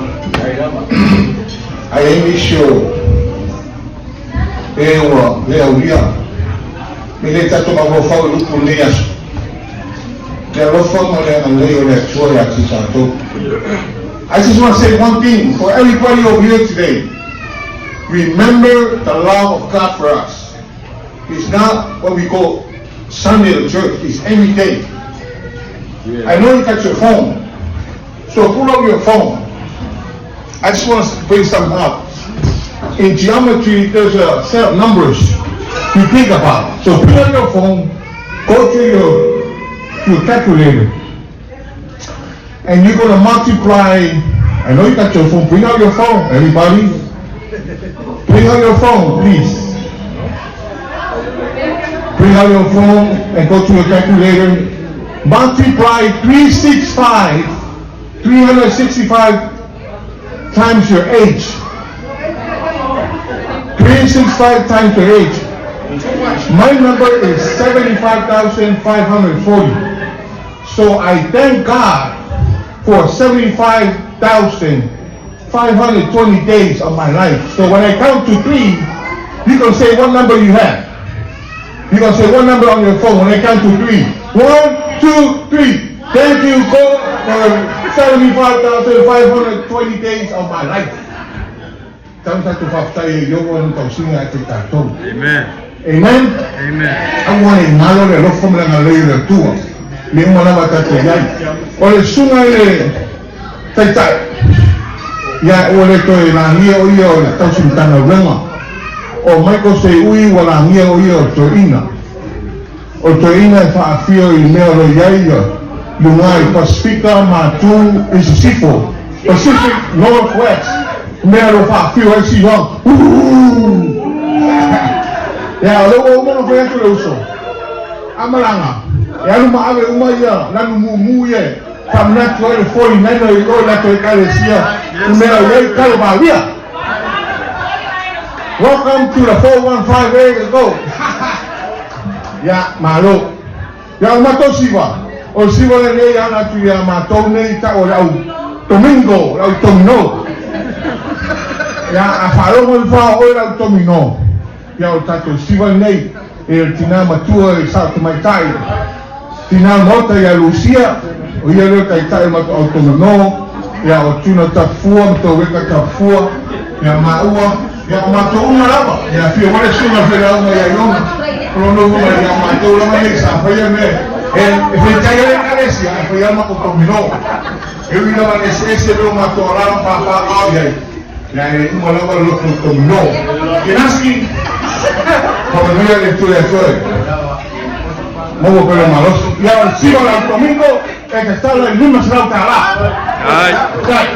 Ai ai nisi o e ua le aulia e le tatou mafaufau i lupu lenei aso. Le alofa ma le agalelei o le Atua ia te tatou. I just want to say one thing for everybody over here today. Remember the love of God for us. It's not what we go Sunday to church. It's every day. I know you got your phone. So pull up your phone. I just want to bring something up. In geometry, there's a set of numbers you think about. So put on your phone, go to your calculator, and you're going to multiply. I know you got your phone. Bring out your phone, everybody. Bring out your phone, please. Bring out your phone and go to your calculator. Multiply 365, 365 times your age. 365 times your age. My number is 75,540. So I thank God for 75,520 days of my life. So when I count to 3, you can say what number you have. You can say one number on your phone when I count to 3. 1, 2, 3. Thank you, God, for 75,520 days of my life. Amen. Amen. Amen. Aua e galo le alofa ma le agalelei o le Atua, mea uma lava tatou i ai. O le susuga i le Taitai, ia ua le toe lagia o ia o le tausi Matagaluega. O Michael Seiui ua lagia o ia o le toeaina. O le toeaina e faafio i le mea o lo o i ai ia luga i Pasifika ma Atu i Sisifo, Pacific North West, mea o lo o faafio ai Siuao. Uuh! Ia, o lea ua uma ona fai atu le uso a malaga, e alu ma ave uma ia lanu mumu ia e faamanatu ai le 49er i o i latou ekalesia i mea o i ai Kalovalia. Welcome to the 415 area go. Ia, malo. Ia, o matou siva, o le siva lenei e ana atu ia matou nei tau o le au Domingo, le au Domino. Ia, a faalogo ifo lava oe le au Domino. Ia, o le tatou siva lenei, e le tina matua i Sao Tamaitai, tina maota ia Lucia, o ia lea o taitai o matou au Domino, ia, o Tuna Tafua ma Taueka Tafua, ia, maua, ia, o matou uma lava, ia, fia wale susuga le failaoga ia Iona, o lo noho mai ia matou lava nei sa faia mea e faitai ai le ekalesia, ae faia lava matou Domino. E ui lava ina eseese mea o matou alaala ma pāpā ao i ai, ia e uma lava le loto Domino. Kenasi, faamanuia le Atua ia te oe. Maua pea lou malosi. Ia o le siva o le au Domingo e tatala i $500 tala. Ai. Dai.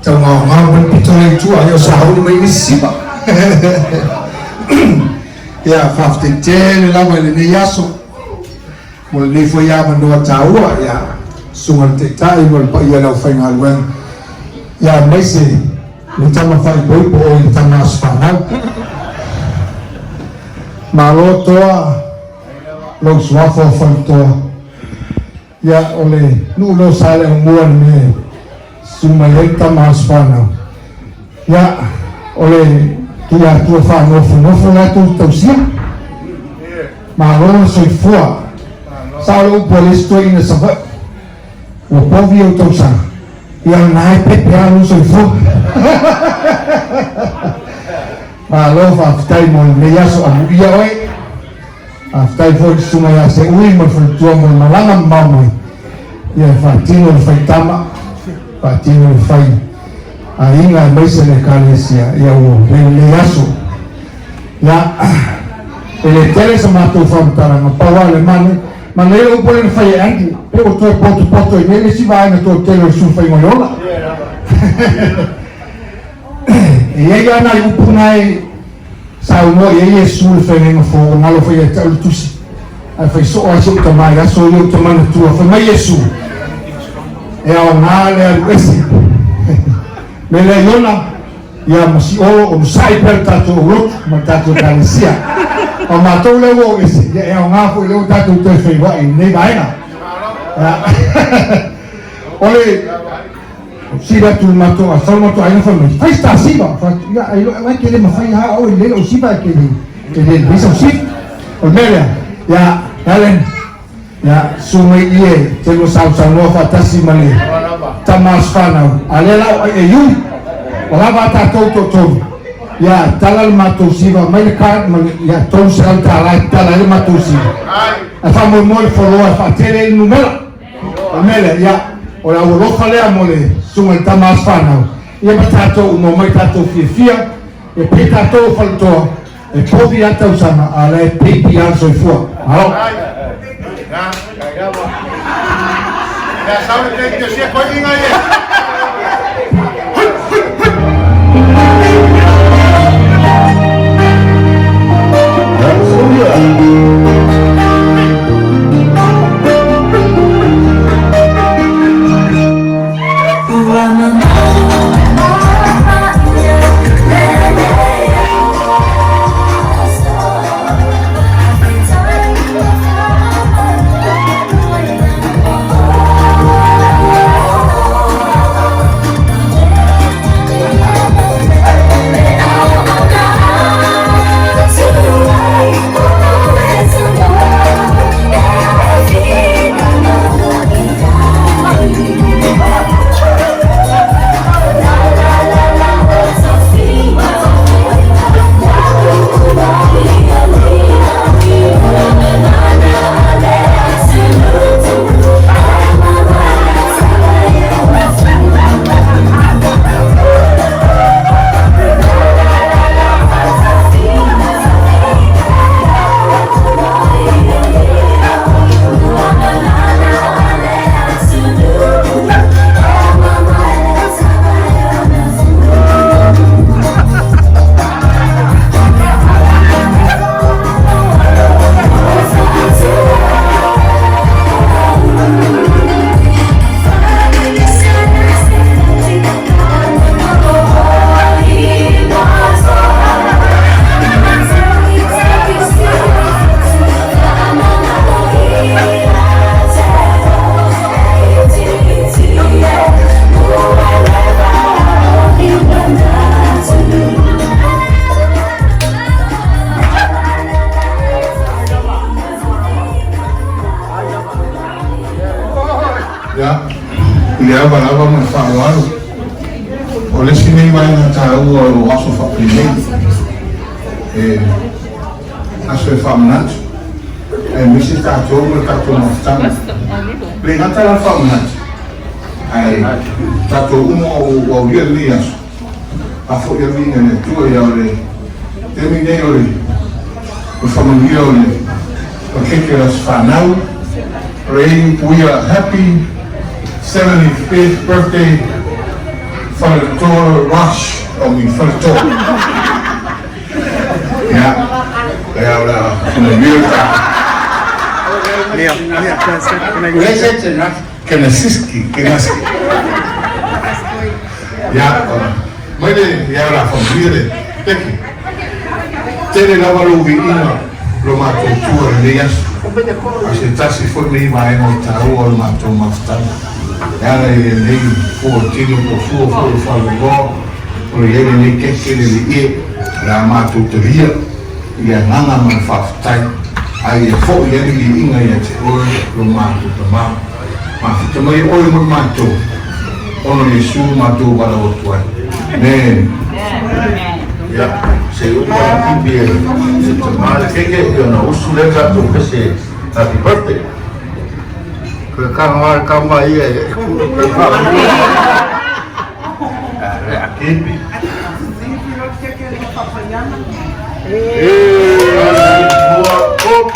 Taugaogao mai le pito lea i tua, ia o sauni mai nisi siva. Ia, faafetai tele lava i lenei aso mo lenei foi avanoa taua, ia, susuga i le Taitai ma le paia o le aufaigaluega, ia, aemaise le tama faaipoipo o le tama aso fanau. Malo toa lou suafa o Faitoa. Ia, o le nuu lea o Saleaaumua le mea e susu mai ai le tama aso fanau. Ia, o le Tuiatua faanofonofo la e tou tausia. Malo le soifua. Sao le upu a le isi toeaina Savaii, ua povi ou tausaga, ia o lena e pepe lava lou soifua. Malo faafetai mo lenei aso, amuia oe. Faafetai foi i le susuga ia Seui ma le faletua mo le malaga mamao mai, ia e faatino le faitama, faatino le fai aiga aemaise le Ekalesia, ia ua lei lenei aso. Ia, e le tele sa matou faamatalaga, pau lava le mane, manaia le upu lea na fai e Andrew, pe ua toe potopoto ai nei le isi vaega toatele o le Sulufaiga o le Ola. E i ai lava nai upu na e saunoa i ai Iesu i le feagaiga fou, ua galo foi ia te au le tusi, ae fai soo ai si ou tama i aso ia ou te manatua, fai mai Iesu, e aoga le alu ese. Me lea Iona, ia ma si olo onosai pea le tatou aulotu ma le tatou ekalesia. O matou lea ua o ese, ia e aoga foi lea ua tatou toe feiloai i lenei vaega. O le Sili atu le matou sau le matou aiga fai mai, fai se ta siva. Fai atu, ia ai loa, ke le mafai ha o i le o siva ke le ke le le sau siva. O le mea lea, ia Helen, ia su mai i e te lua sau sau noa faatasi ma le tama aso fanau. A lea la o ai e iui, ua lava a tatou toatolu. Ia tala le matou siva mai le card ma le, ia $300 e tala ai le matou siva. Ae faamoemoe le foloa e faatele ai le numera. O le mea lea, ia, o le aualofa lea mo le susuga i le tama aso fanau, ia ma tatou uma, omai tatou fiafia, e pei tatou o Faletoa, e povi lava le tausaga, a o la e peipi lava le soifua. Malo. Ia, i le ava lava ma le faaaloalo, o le isi nei vaega taua o aso faapenei, e aso e faamanatu, aemaise tatou ma le tatou mafutaga. E le gata la le faamanatu, ae tatou uma ua aulia lenei aso, faafoi le viiga i le Atua. Ia o le taimi nei o le faamanuia o le pakeke o le aso fanau, o le upu ia, Happy 75th birthday. Faletoa Rush, o mi Faletoa. Ia, ia o le a manuia le ta. Kenasiski, Kenaski. Ia, mai le, ia o le a faamanuia le keke. Tele lava lou viiga lo matou tua i lenei aso, a o se tasi foi lenei vaega o taua o le matou mafutaga e ala i lenei fua tino po o fua foi o faleoloa o lo o i ai lenei keke le Alii e, o le a matou talia i le agaga ma le faafetai, a ia foi ai le viiga ia te oe lo matou Tama. Mafita mai oe mo matou, ona o Iesu matou valaau atu ai. Amen. Ia, se i uma ona pipi e se tama le keke, ia ona usu lea tatou pese happy birthday. Koe kanga le kama ia e ku e Le a kepi. Lua, tolu.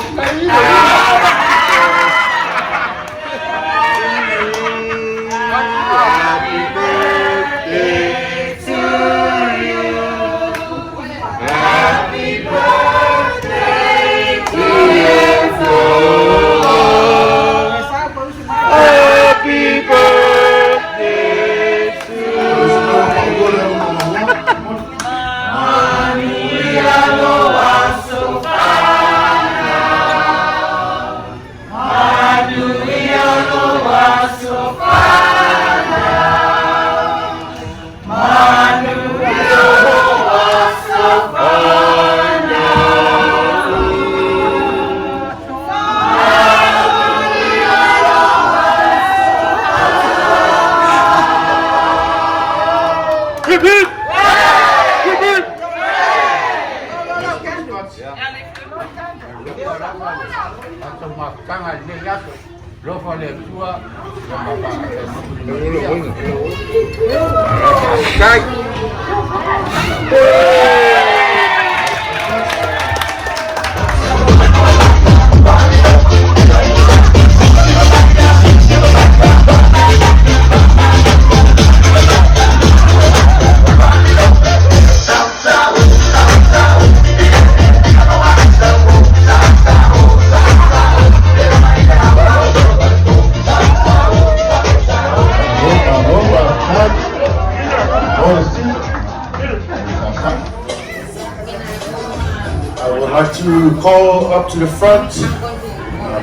I would like to call up to the front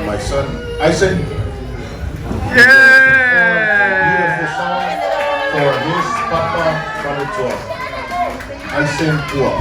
my son Isaac. Yeah! Beautiful song for his papa Faletoa. Isaac Pua.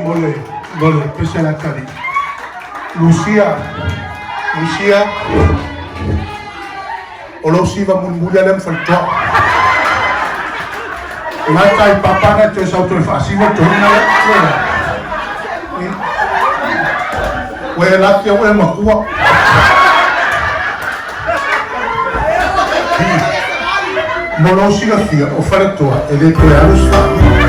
mo le mo le pese la tali. Lucia, Lucia, o lou siva mulimuli a lea ma faletoa. Gata i papa na toe sau toe faasiva toeaina lea. Ua e laki au e makua. Mo lou silafia, o Faletoa e le toe alu se faaiuga.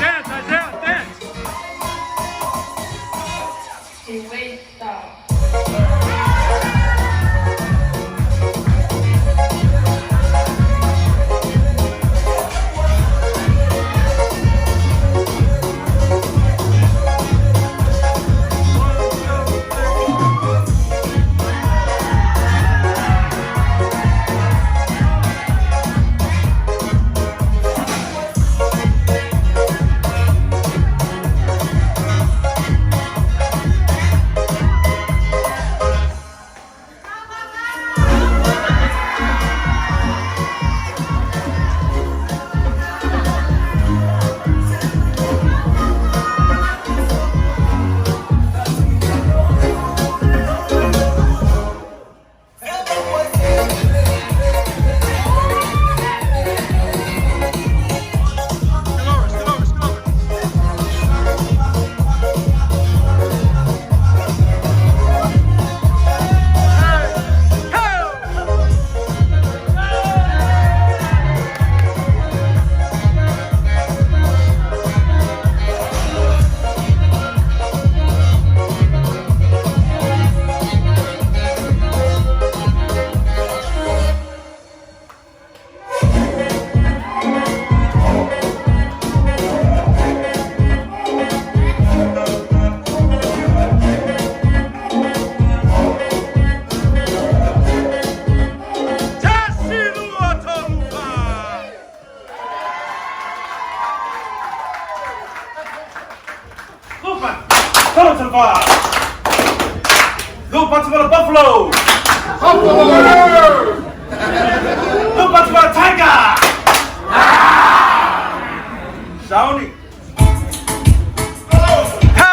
Dance, Isaiah, dance. Wait, stop. Dolores, Dolores, Dolores. Tasi Tolufa. Lupa, Tolufa. Lupa to the Buffalo. Lupa to the Tiger. Sauni. Ho!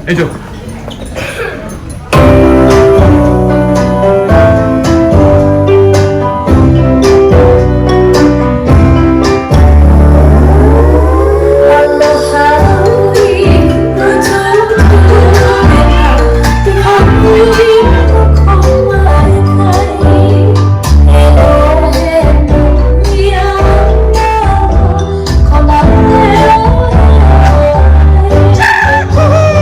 Angel. Aloha.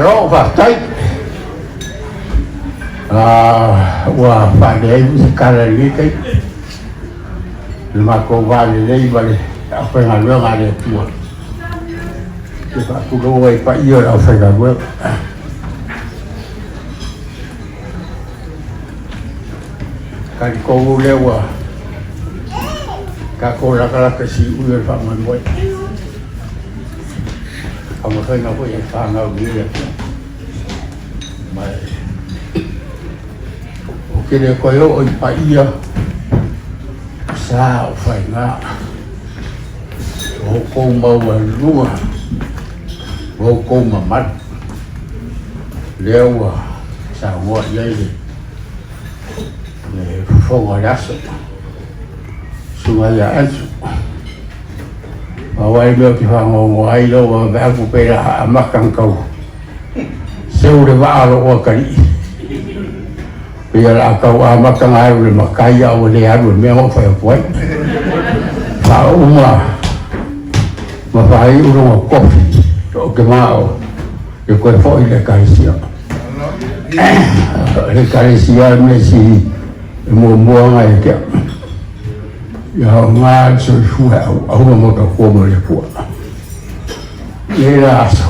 Malo faafetai. Ua faaleai foi se tala i lenei taimi i le matou va lelei ma le aufaigaluega a le Atua. Ou te faatulou ai i paia o le aufaigaluega. Talitonu lea ua tatou latalata i siui o le faamoemoe. Taumafaiga foi e fanau i le Atua. Ma ou te le toe oo i paia sa o faiga o outou maualuluga o outou mamalu lea ua saunoa i ai le fofoga o le aso, susuga ia Ansu. Pau lava le mea ou te faanoanoa ai lau vaavaai atu pei o le a amata ona tau seu le vaa o lou atalii. Pei o le a tau amata ona alu i le matai a ua le alu i le mea na ou fai atu ai. Faauma ma faaiu lona tofi ou te manao e toe foi i le Ekalesia. Le Ekalesia le mea sili e muamua ona ia te au. Ia aoga le soifua e auauna mo tautua mo le Atua. Nei la aso,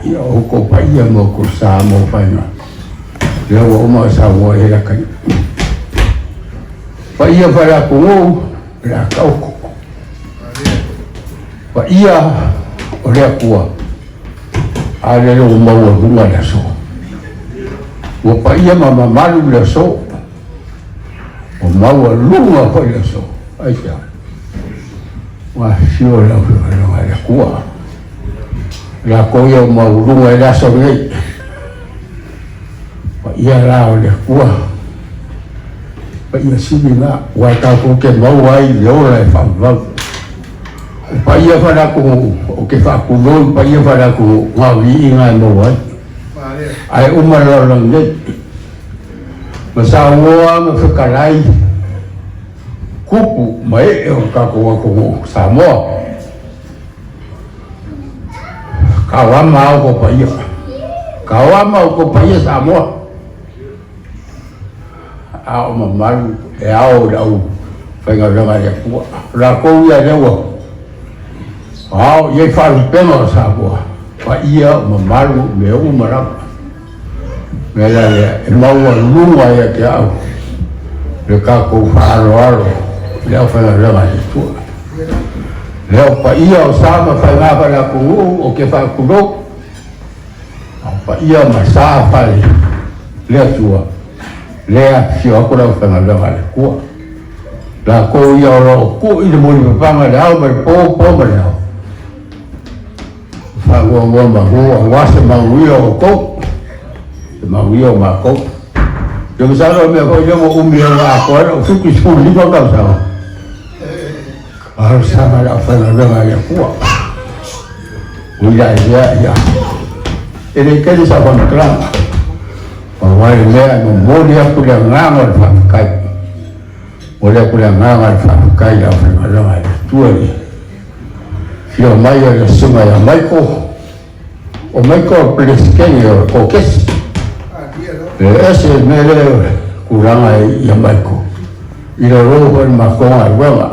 ia outou paia ma outou sa ma faiga. Lea ua uma ona saunoa i ai la taimi. Paia faale-atunuu, o le a taoto. Paia o le Atua, a lele ua maualuga le aso. Ua paia ma mamalu le aso. Ua maualuga foi le aso. Aisea? Ua afifio le aufaigaluega a le Atua. Latou ia ua maualuga i le aso lenei. Paia la o le Atua, paia sili na, ua tatou te maua ai le ola e faavavau. O paia faale-atunuu, ou te faatulou i paia faale-atunuu, na o viiga e maua ai. Ae uma le lalolagi nei, ma saunoa ma fetalai tupu ma ee o le tatou atunuu Samoa. Kauama au ko paia. Kauama au ko paia Samoa. A o mamalu e ao i lau faigaluega i le Atua. O latou ia lea ua ao i ai faalupega o Samoa. Paia o mamalu mea uma lava. Mea la lea e maualuga ia te au le tatou faaaloalo i le aufaigaluega a le Atua. Lea o paia o sa ma faiga faale-atunuu ou te faatulou, a o paia ma sa fale le Atua, lea afifio atu le aufaigaluega a le Atua. Latou ia o lo o tuu i le mulipapaga i le ao ma le po, po ma le ao. Faanoanoa malu aua se manuia o outou, se manuia o matou. Ia masalo o mea foi lea ua umi ai ua atoa ai lou 75 tausaga. Talosaga i le aufaigaluega a le Atua. Ui la i lea, ia, e le tele sau faamatalaga. Pau lava le mea e momoli atu le agaga o le faafetai. Momoli atu le agaga o le faafetai i le aufaigaluega a le Atua i le Afio mai o le susuga ia Michael, o Michael o Peresetene o le Kokesi. E ese le mea lea o le tulaga ia Michael, i lalo foi o le matou galuega.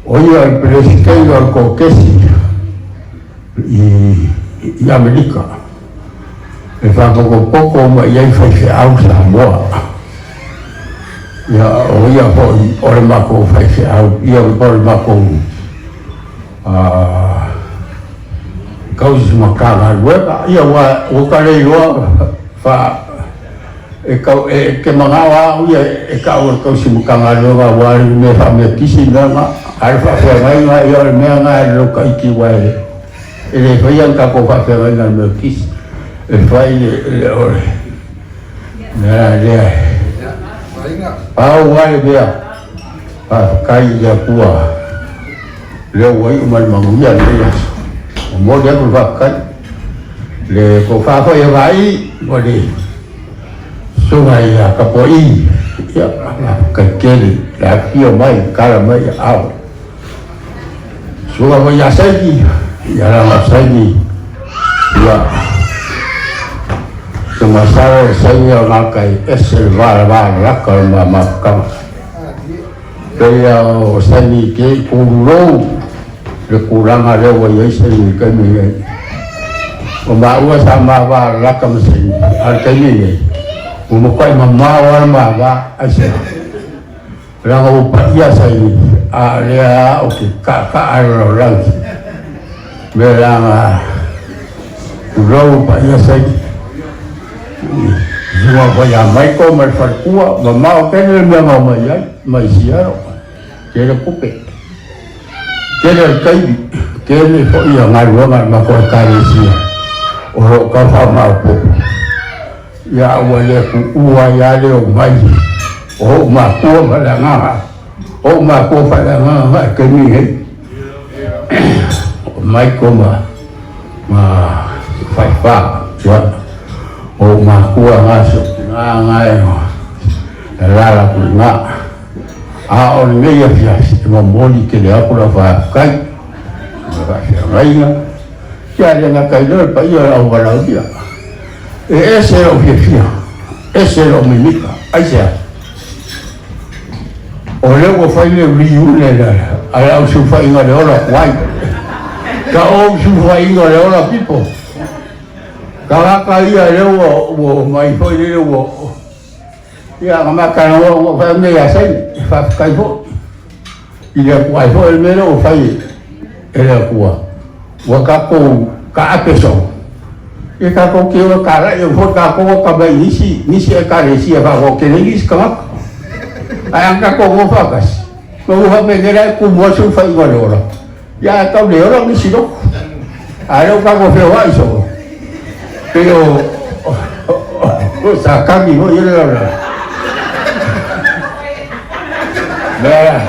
O ia o le Peresetene o le Kokesi i Amerika, e faapotopoto uma i ai faifeau Samoa. Ia, o ia foi o le matou faifeau, ia po o le matou tausi Matagaluega. Ia, ua ua ta le iloa fa e tau e te manao lava au ia e tau o le tausi Matagaluega aua le mea faameatisi mea na, a o le faafeagaiga ia o le mea na e lou taiti aua e e le faia ni tatou faafeagaiga i le meatisi e fai le le o le mea lea. Pau lava le mea, faafetai i le Atua lea ua iu mai le manuia lenei aso. Momoli atu le faafetai le tofa foi a Vaai ma le susuga ia Tapua'i, ia faafetai tele le afifio mai, tala mai aao. Susuga foi ia Saini, ia leaga o Saini, ia masalo le saini o gaka e ese le valavalalaka o le mamafutaga. Pei o saini ke i kululou le kulaga lea ua i ai saini i le taimi nei. O maua sa ma valalaka ma saini, a o le taimi nei, ua matuai mamao lava le ma va, aisea? Leaga ua paia saini, a o lea lava ou te kaakaa i le lalolagi. Mea leaga tulou paia saini. Susuga foi ia Michael ma le faletua, mamao tele le mea na omai ai mai Seattle. Tele tupe, tele le taimi, tele foi ia galuega a le matou Ekalesia o lo o tau faamaopoopo. Ia ua le tuua ai lava le omai o ou makua ma le agaga, o ou makua faaleagaga i taimi nei. O Michael ma ma Faifa, ia, o ou makua na si ou tina na e lala atu i ina. A o lenei afiafi e momoli tele atu lau faafetai i le faafeagaiga, ia le gata i lea o le paia o le auvalaaulia. E ese lou fiafia, ese lou mimita, aisea? O lea ua fai le reunion a le au sulufaiga le ola tuai. Ka ou sulufaiga le ola people. Tagata ia lea ua ua omai foi lele ua ia na ma talanoa ua fai mea ia saini, faafetai foi. I le Atua foi le mea lea ua fai e le Atua, ua tatou taape soo, ia tatou te o e talai au foi tatou a ka mai nisi, nisi Ekalesia faagoa tele nisi tagata. Ae a na tatou o faatasi, ma ua faapena la e tumu ai sulufaiga o le ola, ia ae tau le ola nisi lotu. A o lea ua tatou feoai soo, pei o o Satani foi ia le lalolagi. Mea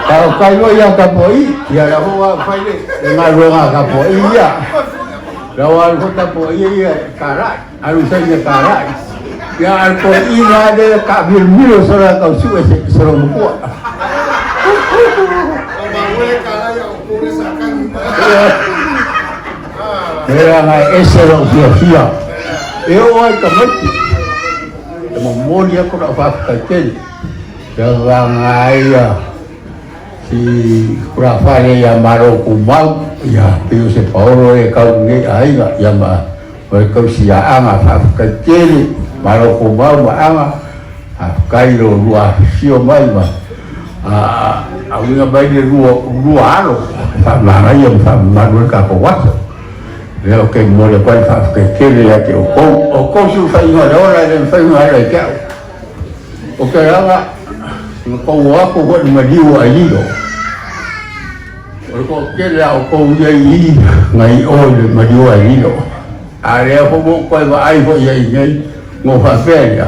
Faafetai foi ia tapuai, ia la foi ua fai le galuega a tapuai ia. La ua alu foi tapuai ia e talai, alu saini e talai. Ia alu toeaina lea taamilomilo solo tau sue se solo matua. Leaga e ese lou fiafia e oo ai tamaiti. E momoli atu lau faafetai tele ia vanga ai ia si tulafale ia Malo Tumau ia pei o se paolo e kau nei aiga ia ma ma le tausiaaga faafetai tele Malo Tumau ma Aga faafetai lo lua afifio mai ma a uiga mai le lua lua alo faamanaia ma faamamalu ai le tatou aso. Lea ou te momoli atu ai le faafetai tele ia te outou. O outou sulufaiga o le ola e le mafai ona ala i te au. O ke ala, na tou o atu foi i le maliu o Aililo. O le toatele a outou ia i i, na i o i le maliu o Aililo. A lea foi ua ou toe vaai foi i ai nei, na ou faapea lea,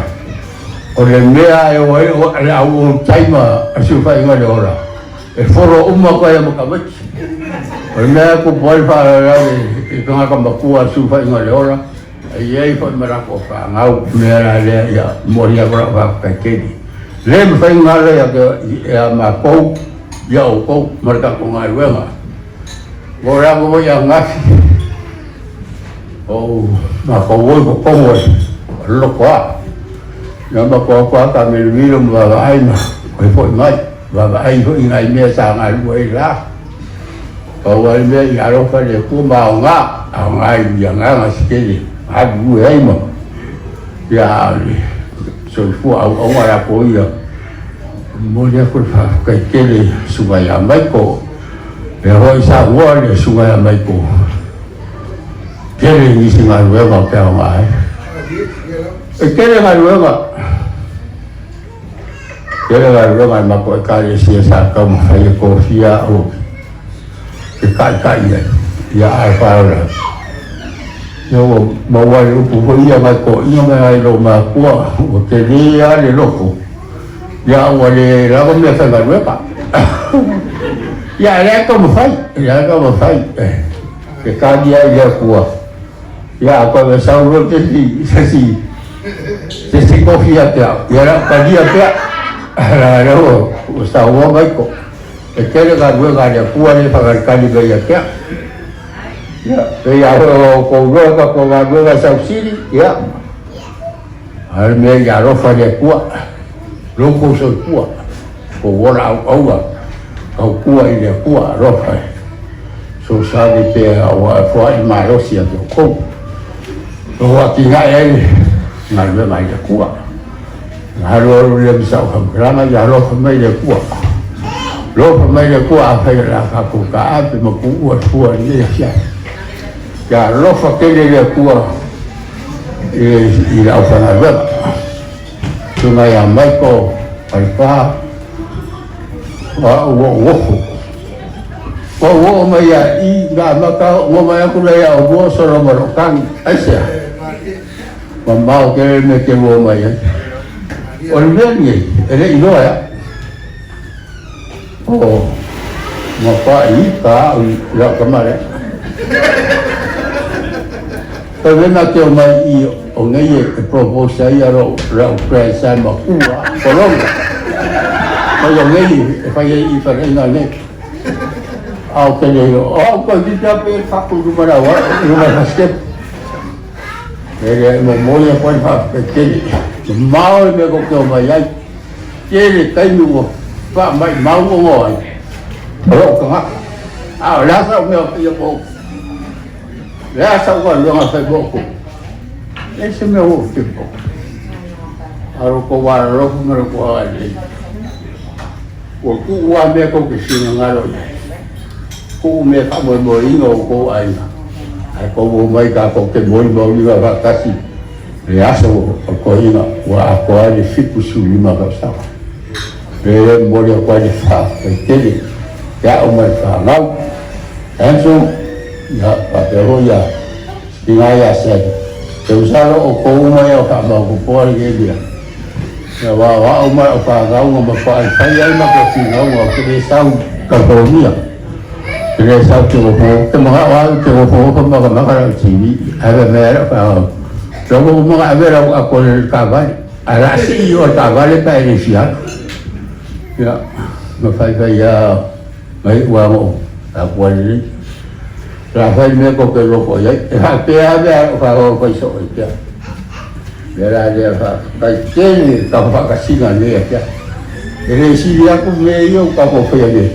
o le mea e o ai le au old timer a sulufaiga o le ola, E folo uma atu ai ma tamaiti. O le mea e tupu ai le faalavelave i tagata matua a sulufaiga o le ola, e i ai foi ma latou fanau. O le mea la lea ia momoli atu lau faafetai tele. Le mafai ona ala ia matou, ia outou ma le tatou galuega. Ua lava foi ananafi o matou o i totonu o le lotoa. Ia matou o atu lava taamilomilo ma vaavaai ma toe foi mai. Vaavaai foi i nai mea sa galue ai la. Pau lava le mea ia alofa le Atua ma aoga, aoga i agaga se tele, galulue ai ma ia a o le soifua auauna latou ia. Momoli atu le faafetai tele i le Susuga ia Michael, lea foi saunoa le Susuga ia Michael, tele nisi galuega ou te aoga ai. E tele galuega. Tele galuega a le matou Ekalesia sa taumafai e tofia au e taitai ai, ia ae faalavelave. Ia ua maua ai le upu foi ia nai toeaiina ma nai loomatua, ua tele lava le loto, ia ua le lava mea faigaluega. Ia ae lea e taumafai, lea e taumafai e tali ai le Atua. Ia a toe sau loa se isi, se isi, se isi tofi ia te au, ia o le a ou talia pea. Leaga lea ua, ua saunoa Maiko, e tele galuega a le Atua lea e faatalitali mai ia te au. Ia, pei lava foi o outou iloa le tatou galuega i Sausili, ia, a o le mea ia alofa le Atua lo outou soifua, outou ola auauna, tautua i le Atua, alofa e fesoasoani pea aua e foai le malosi ia te outou. O atinae ai le galuega i le Atua. Alu alu lea ma sau faamatalaga, ia alofa mai le Atua. Alofa mai le Atua afai o le a tatou taape ma tuua le fua i lenei afiafi. Ia alofa tele le Atua i le aufaigaluega. Susuga ia Michael Falepa, o au ua ou ofo. Ua ou oo mai ia i na amata oo mai atu lea ia oulua o solo ma lou tagi. Aisea? Mamao tele le mea e te ua mai ai. O le mea lenei, e le i iloa e au. O matua ita au i lau tama lea. Fai mai ma te omai i o nei e propose ai lau grandson matua, Polonia. Fai o nei e fai ai i whanau nei. A o te le o au koe ki te ape whaku i ruma rau, i ruma rau step. E le momoli atu ai le faafetai tele. Mamao le mea tou te omai ai. Tele taimi ua faamaimau ogo ai o lou tagata. A o le a sau mea o faia mo outou? O le a sau galuega e fai mo outou? E leai se mea ua ou fia mo outou. A o lo outou alolofa ma lo outou agalelei, ua tuu lava mea tou te finagalo i ai. Tuu mea faamoemoeina o outou aiga, ae tou omai tatou te molimauina faatasi le aso o toeaina ua atoa ai le 75 tausaga. O lea e momoli atu ai le faafetai tele ia au ma le fanau, Andrew, ia faapea foi ia tina ia Sally. Te masalo o outou uma ia o faamaopoopoa lenei mea. Ia aua o au ma lau fanau na matua fai ai matou finauga ou te le sau i California. Ou te le sau ou te nofo, te manao lava ou te nofonofo ma makamaka lau TV. Ae fai mai lava lau fanau, Lau ua uma ona ave lau ato i le taavale, ae o le a sii i o i le taavale pe a e le fia alu. Ia, ma faifai lava mai ua na ou tapuai lelei. O le a fai le mea tou te loto i ai. E faapea lava mea a lau fanau e fai soo ai pea. O le mea la lea faafetai tele i le tatou faatasiga i lenei afiafi. E le sili atu mea ia ua tatou faia nei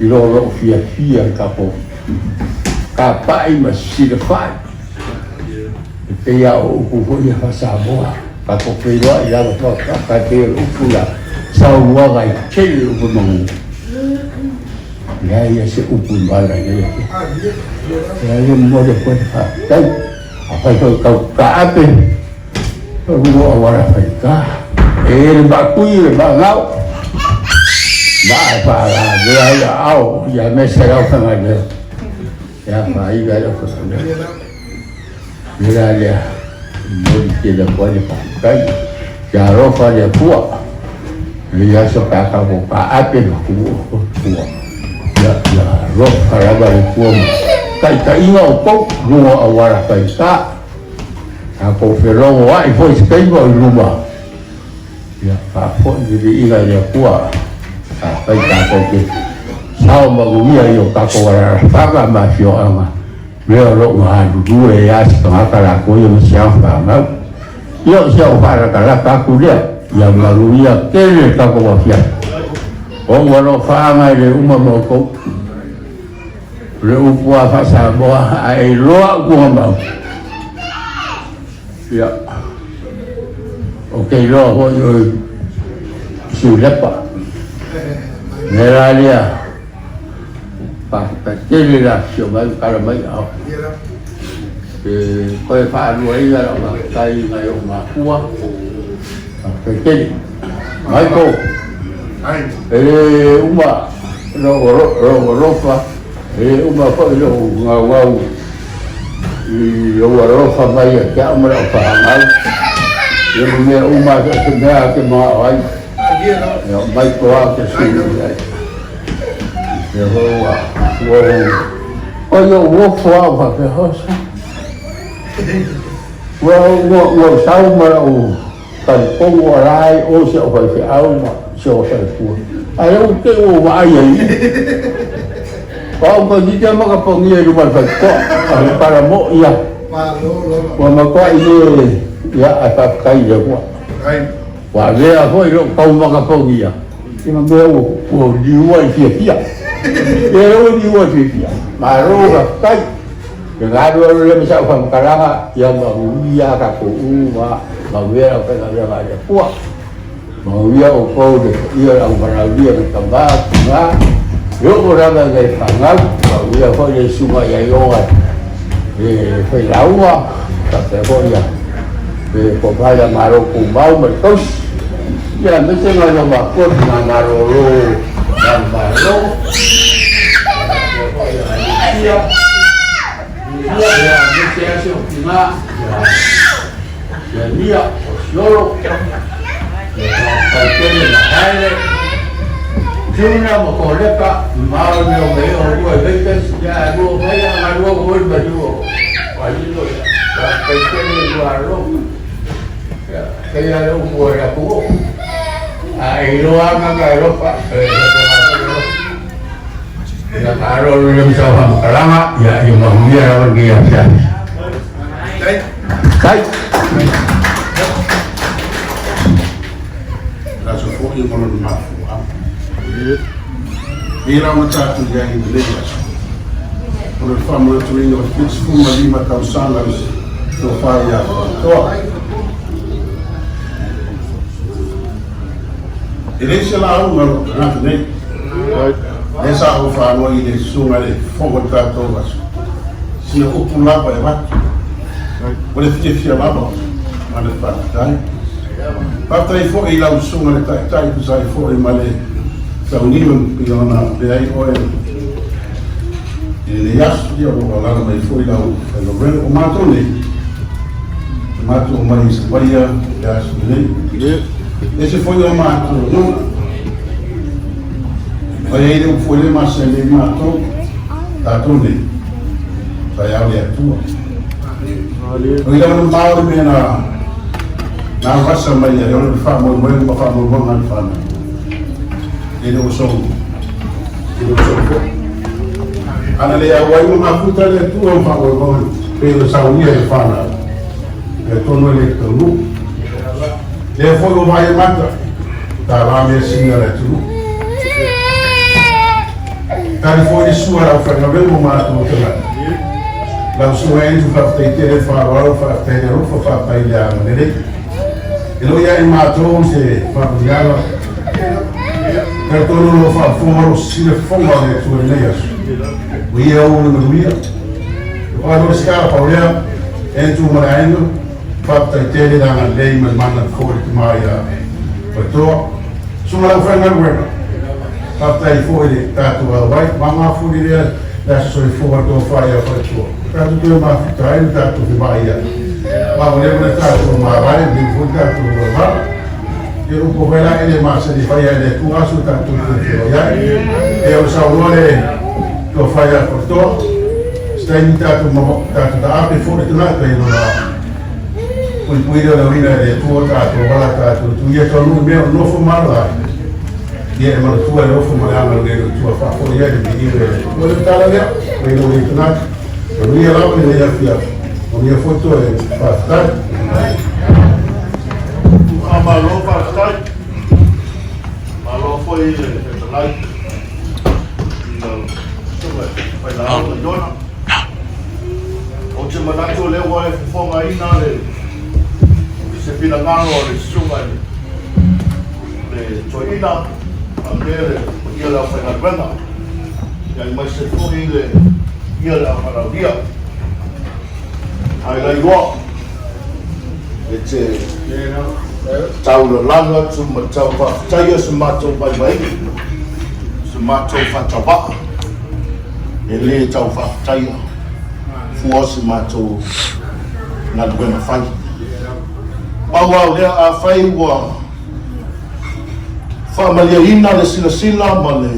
i lo lou fiafia i tatou tapai ma silafai. E pei lava o upu foi ia faa-Samoa, tatou feiloai lava faatasi e pei o le upu ia saunoaga e tele le upu manu. Leai se upu i mala i lenei afiafi. Leai e momoli atu ai le faafetai. Afai foi tau taape, o lua auala faigā. E le maakui le maagau, ma e faalavea ai aao ia aemaise lau faigaluega. Ia faaiga ai lau faigaluega. Le la lea, momoli tele atu ai le faafetai. Ia alofa le Atua, lenei aso pe a tatou taape ma tua. Ia, ia alofa lava le Atua ma taitaiga outou i luga o auala faigata. Tatou felogoai foi i se taimi o i luma. Ia, faafoi le viiga i le Atua. Afai tatou te sao manuia i o tatou alaalafaga ma afioaga, mea o lo o galulue ai lava se tagata latou ia ma si ana fanau. Ia o si au faalatalata atu lea, ia manuia tele le tatou afiafi. O ou alofaaga e le uma ma outou. O le upu lava faa-Samoa, a e iloa au tugamau, ia, ou te iloa foi oe i Siulepa. O le mea la lea, Faafetai tele le afifio mai ma tala mai ao. E toe faaluaina lau faafetai i nai ou matua. Faafetai tele. Michael, e le uma lou alofa, e le uma foi lou gaugau i lou alofa mai ia te au ma lau fanau. Ia ma mea uma so o se mea ou te manao ai. Ia Michael lava ou te sui i ai. Ua ua ua ofo au faapea hosa. Ua ua ua sau ma lau talitonu o la e o si au faifeau ma si au faletua. Ae lea ua te i ua vaai ai. O au toeitiiti lava makapogia i luma o le faitotoa, o le pala mo'i ia. Ua matuai le, ia, ae faafetai i le Atua. Ua avea foi lou tau makapogia ia ma mea ua liua i fiafia. Ia lea ua liua i fiafia. Malo faafetai. Le galu alu lea ma sau faamatalaga, ia manuia tatou uma, manuia le aufaigaluega a le Atua. Manuia outou le paia o le auvalaaulia na tama, tina, e oo lava i nai fanau, manuia foi le susuga ia Ioga le failauga, faapea foi ia le tofa ia Malo Tumau ma le tausi, ia aemaise nai lomapua tina malolo manumalo, faapea foi ia Lucia, ia aemaise lava si ou tina ia Lia o Siolo, ia faafetai tele Mahaele, Juna ma Koleka, mamao le mea o mai o lua i Vegas, ia a lua mai a galua foi le maliu o Alilo, ia faafetai tele lua alofa. Ia kei a le upu a le atunuu, a e iloa lava na alofa, e faapena foi le alofa. Ia malo le masau faamatalaga, ia ia manuia lava lenei afiafi. Tai. Aso foi ma lona mafuaaga. E la ua tatou i ai i lenei aso, o le faamanatuina o le 75 tausaga o le Tofa ia Faatoa. E leai se lauga a lou tagata nei. Lea sa ou faanoi i le susuga i le fofoga o le tatou aso, sina upu lava e avatu. O le fiafia lava ma le faafetai. Faafetai foi i lau susuga i le Taitai tusa ai foi ma le sauniga pei ona avea ai oe i lenei aso, ia o lo o alaala mai foi lau faigaluega. O matou nei, na matou omai i Savaia i le aso lenei. Ese foi o matou lagona. Fai ai le upu foi lea masani ai matou, tatou nei, taeao le Atua. O i lava mamao le mea na na vasa mai ai, o le faamoemoega ma faamoemoega a le fanau. E le o sou, e le o sou foi. Ana le auai ma mafuta le Atua ma faamoemoega pei ona saunia e le fanau, e tonu e le taunuu. Lea foi ua vaai mata, tala mea sina le atunuu. Tali foi le sua lau faigaluega ma matou tagata. Lau susuga Andrew, faafetai tele le faaaloalo, faafetai le alofa, faafetai le agalelei. E le o ia i matou se faamanuiaga. Talitonu o lo o faafofoga o lo o sisila fofoga o le Atua i lenei aso. O ia e ou le manuia. E faalogo se tala pau lea, Andrew ma le aiga, Faafetai tele le agalelei ma le mana foi le tama ia Faitoa. Susuga lau faigaluega, faafetai foi le tatou auai, mamafuli lea le aso soifua le tofa ia Faitoa. Tatou toe mafuta ai ma tatou fevaai ai. Ma ua leva ona tatou mavae, ua leva foi tatou valavala. Ia upu foi la e le masani e fai ai le Atua aso tatou toe feiloai ai. E o le saunoa le tofa ia Faitoa, se taimi tatou tatou taape foi le tagata i lona puipui lea o le uiga e le Atua tatou ala tatou tu ia taunuu i mea o nofo ma ala ai. Ia e manatua e nofo ma le agalelei o le Atua faafoi ai le viiga e le Atua. O le tala lea, mai lou nei tagata. Manuia lava lenei afiafi. Manuia foi toe. Faafetai. Faamalo faafetai. Malo foi le fetalai i lau susuga i le Failauga Iona. Ou te manatu o lea ua e fofogaina le se finagalo o le susuga i le toeaina faapea le paia o le aufaigaluega, ia aemaise foi le paia o le auvalaulia. Ae lailoa e te taulalano atu ma tau faafetaia se matou vaivaiga, se matou faatauva'a e lē tau faafetaia fua se matou galuega fai. Pau lava o lea, afai ua faamalieina le silasila ma le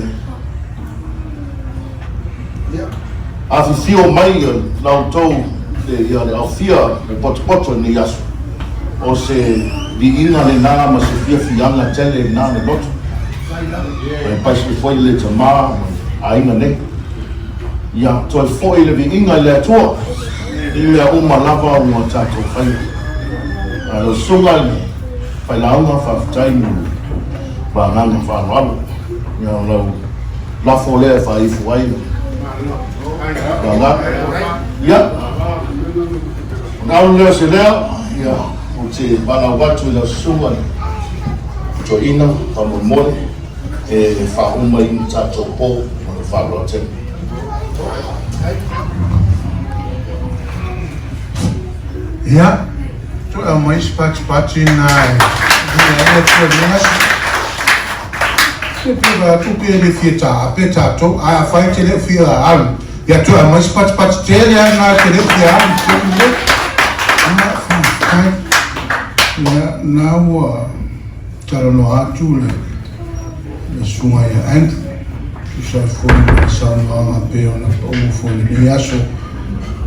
afifio mai o la outou ia le aofia o potopoto i lenei aso, o se viiga lena ma se fiafiaga tele lena le loto. E paisili foi le tama ma aiga nei. Ia toe foi le viiga i le Atua i mea uma lava ua tatou faia. A lau susuga i le failauga, faafetai mo le vagaga faaaloalo. Ia o lau lafo lea e faaifu ai le vagaga. Ia, ona alu lea o se leo, ia, ou te valaau atu i lau susuga i le toeaina faamolemole e faauma ai le tatou po ma le faaaloalo tele. Ia, toe aumai se patipati na e viia ai le Atua i lenei aso. Ia pe vaeatu pe le fia taape tatou, ae afai e te le o fia alu, ia toe aumai se patipati tele lava na e te le o fia alu i le taimi lenei. Ia, faafetai. Ia, na ua talanoa atu le le susuga ia Andrew, tusa ai foi ma le saunoaga pei ona pau foi i lenei aso,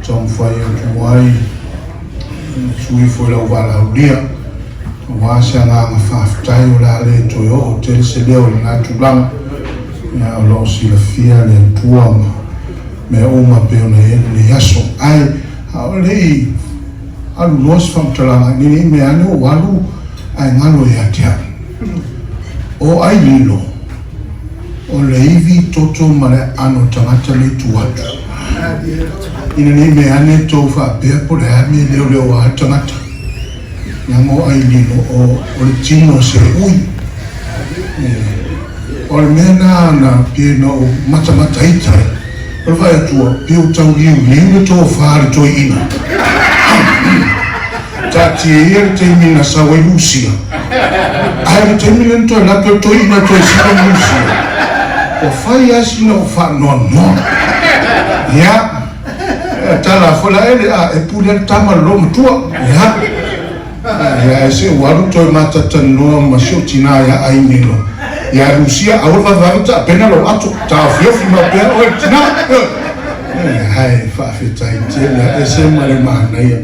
taumafai atu ai le sui foi lau valaaulia, aua se agaga faafetai o le a le toe oo tele se leo i lena tulaga, ia o lo o silafia le Atua ma mea uma pei ona i ai lenei aso. Ae a o le i alu loa se faamatalaga, ina ne i mea ane ua alu ae galo ia te au. O ai lilo, o le ivi toto ma le aano tagata le itu atu. Ina nei mea ane tou faapea po o le a mea leoleo a le tagata. Leaga o ai lilo o o le tino o se ui. O le mea na na pei na ou matamata ita ai, o le vaai atu ua pei ua tau liuliu le tofa a le toeaina. Taatia ia le taimi na sau ai Lusia, ae o le taimi lea na toe alu atu ai le toeaina e toe sila Lusia, ua fai lava sina ou faanoanoa. Ia, e tala foi la ele, a, e pule lava le tama i le loomatua. Ia, ia ae se ua alu toe matatalanoa ma si ou tinā ia Ainelo, ia Lusia, aua le vavevave taapena lou ato, taofiofi mai pea oe le tinā. Ae faafetai tele, e ese ma le manaia.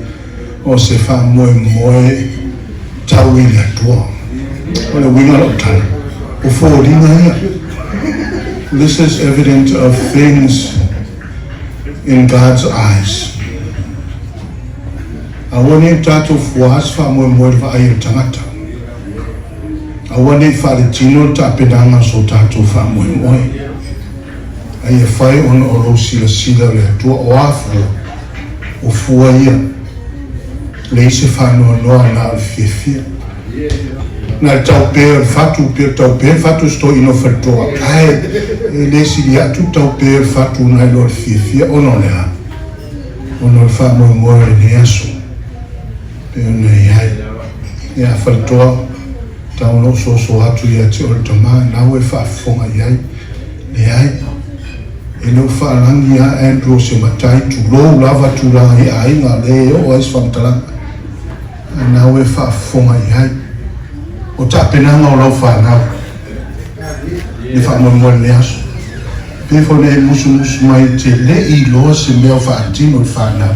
O se faamoemoe tau i le Atua. O le uiga o lau tala, o foliga ia. This is evident of things in God's eyes. Aua ne i tatou fua se faamoemoe i le vaai a le tagata. Aua ne i faaletino le tapenaga o so tatou faamoemoe. A ia fai ona o lou silasila i le Atua, o a fua? O fua ia, leai se faanoanoa na o le fiafia. Na le tau pea o le fatu, pei o le tau pea le fatu o si toeaina o Faletoa, ae e le sili atu le tau pea o le fatu nai lo le fiafia, ona o le a? Ona o le faamoemoe o lenei aso, pei ona i ai. Ia Faletoa, tau ona ou soso atu ia te oe le tama, na ua e faafofoga i ai. Leai. E le o faalagi a Andrew o se matai, tulou lava tulaga i aiga, lea e oo ai se faamatalaga. A na ua e faafofoga i ai. O tapenaga o lau fanau, le faamoemoe i lenei aso. Pei foi ona e musumusu mai e te le i iloa se mea o faatino i fanau,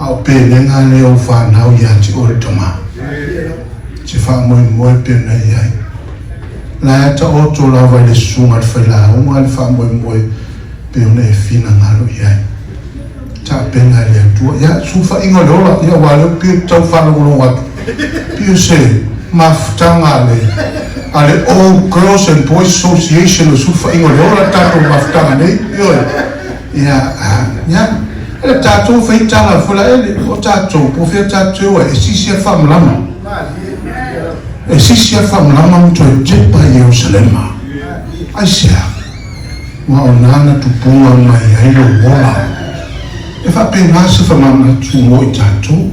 a o pelega lea o fanau ia te oe le tama. Se faamoemoe pei ona i ai. La e taoto lava i le susuga a le failauga le faamoemoe pei ona e finagalo i ai. Tapena e le Atua. Ia, sulufaiga o le ola, ia aua o lea ua pei e tau faalogologo atu, pei o se mafutaga a le, a le Old Girls and Boys Association o le sulufaiga o le ola le tatou mafutaga nei. Ioe. Ia, a, ia, e le tatou fai tala foi la ele, o tatou, po o fea tatou te o ai, e sisi a le faamalama. E sisi a faamalama ma toe tepa i Ierusalema. Aisea? Aua o na na tupuga mai ai lou ola. E faapena se famanatu mo i tatou.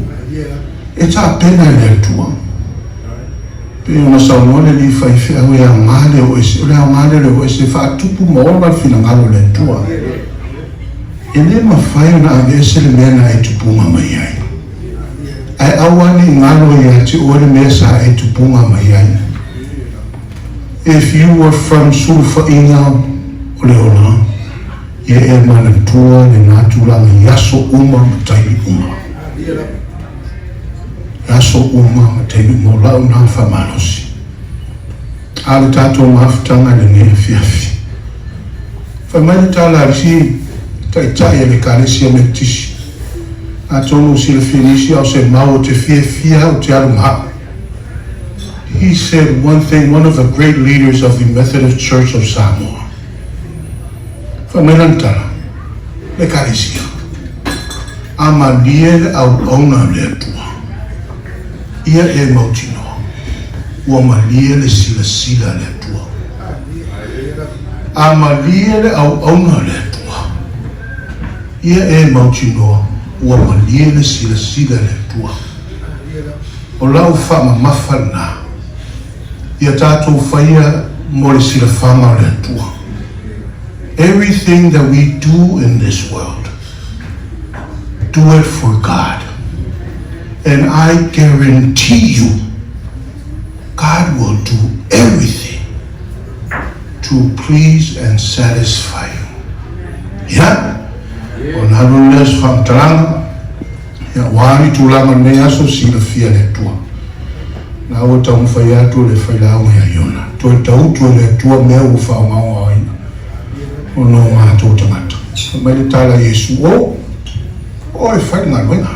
E tapena e le Atua. Pei ona saunoa le alii faifeau e aoga le o ese, o le aoga lea o le o ese e faatupu ma ola le finagalo o le Atua. E le mafai ona aveese le mea na e tupuga mai ai. Ae aua ne i galo ia te oe le mea sa e tupuga mai ai. If you were from sulufaiga o le ola, ia e manatua lena tulaga i aso uma ma taimi uma. I aso uma ma taimi uma o lau na faamalosi. A o le tatou mafutaga i lenei afiafi. Fai mai le tala a le isi. Taitai a le Ekalesia Metotisi. Atonu ua silafia e nisi a o se mau ou te fiafia au ou te alu ma au. He said one thing, one of the great leaders of the Methodist Church of Samoa. Fai mai lana tala, le Ekalesia, a malie le auauna a le Atua, ia e mautinoa, ua malie le silasila a le Atua. A malie le auauna a le Atua, ia e mautinoa, ua malie le silasila a le Atua. O lau faamamafa lena, ia tatou faia mo le silafaga o le Atua. Everything that we do in this world, do it for God. And I guarantee you, God will do everything to please and satisfy you. Ia, ona alu lea o se faamatalaga, ia, ua ni tulaga o lenei aso silafia e le Atua. Na ua taumafai atu le failauga ia Iona, toe tautu e le Atua mea ua faogaogaoina ona o matou tagata. Fai mai le tala a Iesu, O, o e fai le galuega.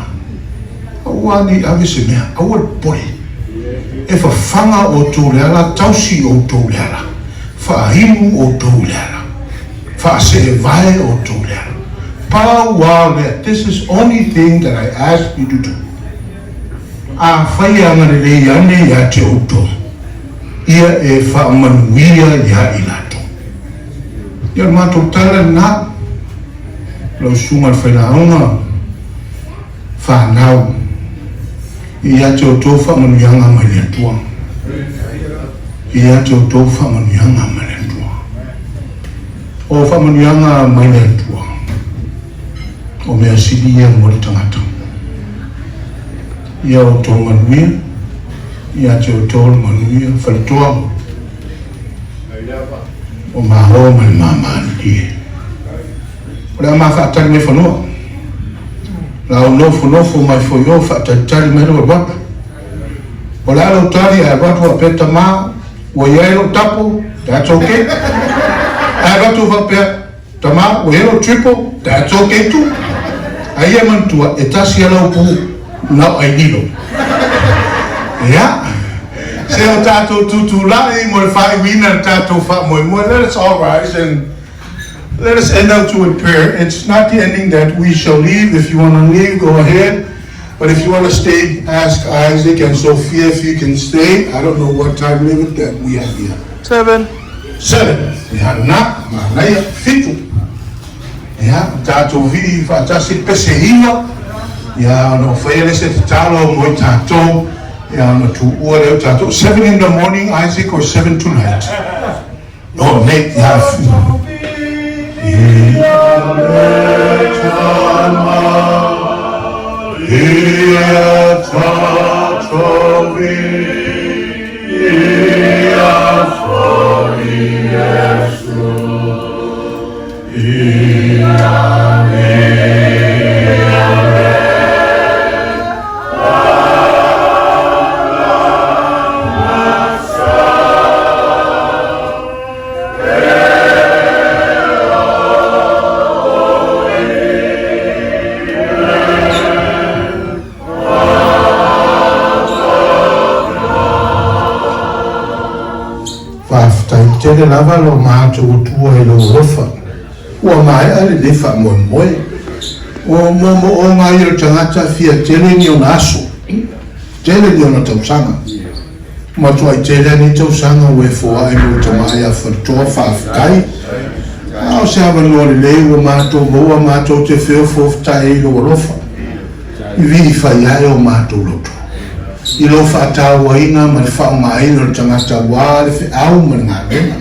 Aua ne i ave se mea, aua le popole. E fafaga outou le ala, tausi outou le ala, faainu outou le ala, faaseevae outou le ala. Pau lava lea, this is only thing that I ask you to do. Afai e agalelei ane ia te outou, ia e faamanuia ia i latou. Ia o le matou tala lena, lau susuga i le failauga, fanau, ia te outou faamanuiaga mai le Atua. Ia te outou faamanuiaga mai le Atua. O faamanuiaga mai le Atua, o mea sili ia mo le tagata. Ia outou manuia, ia te outou le manuia, faletoa, o Malo ma le Mamalilie. O le a ma faatali mai fanua. La ou nofonofo mai foi o faatalitali mai lou alu atu. O le a lou tali ae alu atu faapea tama ua i ai lou tapo, that's okay. Ae alu atu faapea tama ua i ai lou triple, that's okay too. A ia manatua e tasi a lau pu na o Aililo. Ia, se o tatou tutulai mo le faaiuina le tatou faamoemoe. Let us all rise and Let us end out to a prayer. It's not the ending that we shall leave. If you want to leave, go ahead. But if you want to stay, ask Isaac and Sophia if you can stay. I don't know what time limit that we have here. Seven. Seven. Ia na, manaia, fitu. Ia, tatou vii faatasi pese iwa. Ia, ona o faia le se tatalo mo i tatou. Ia, ona tuua lea o tatou. 7 in the morning, Isaac, or 7 tonight? No, nei, ia, Ia le tama, ia tatou ia foi Iesu, ia ia le Faafetai tele lava lo matou Atua i lou alofa. Ua maea lenei faamoemoe. O moomooga ia o le tagata fia tele ni ona aso, tele ni ona tausaga. Matuai tele a nei tausaga ua e foai mo le tama ia Faletoa, faafetai. A o se avanoa lelei ua matou maua matou te feofoofotai ai i lou alofa, i vii fai ae o matou loto, i lou faatauaina ma le faaaogaina o le tagata aua le feau ma le galuega.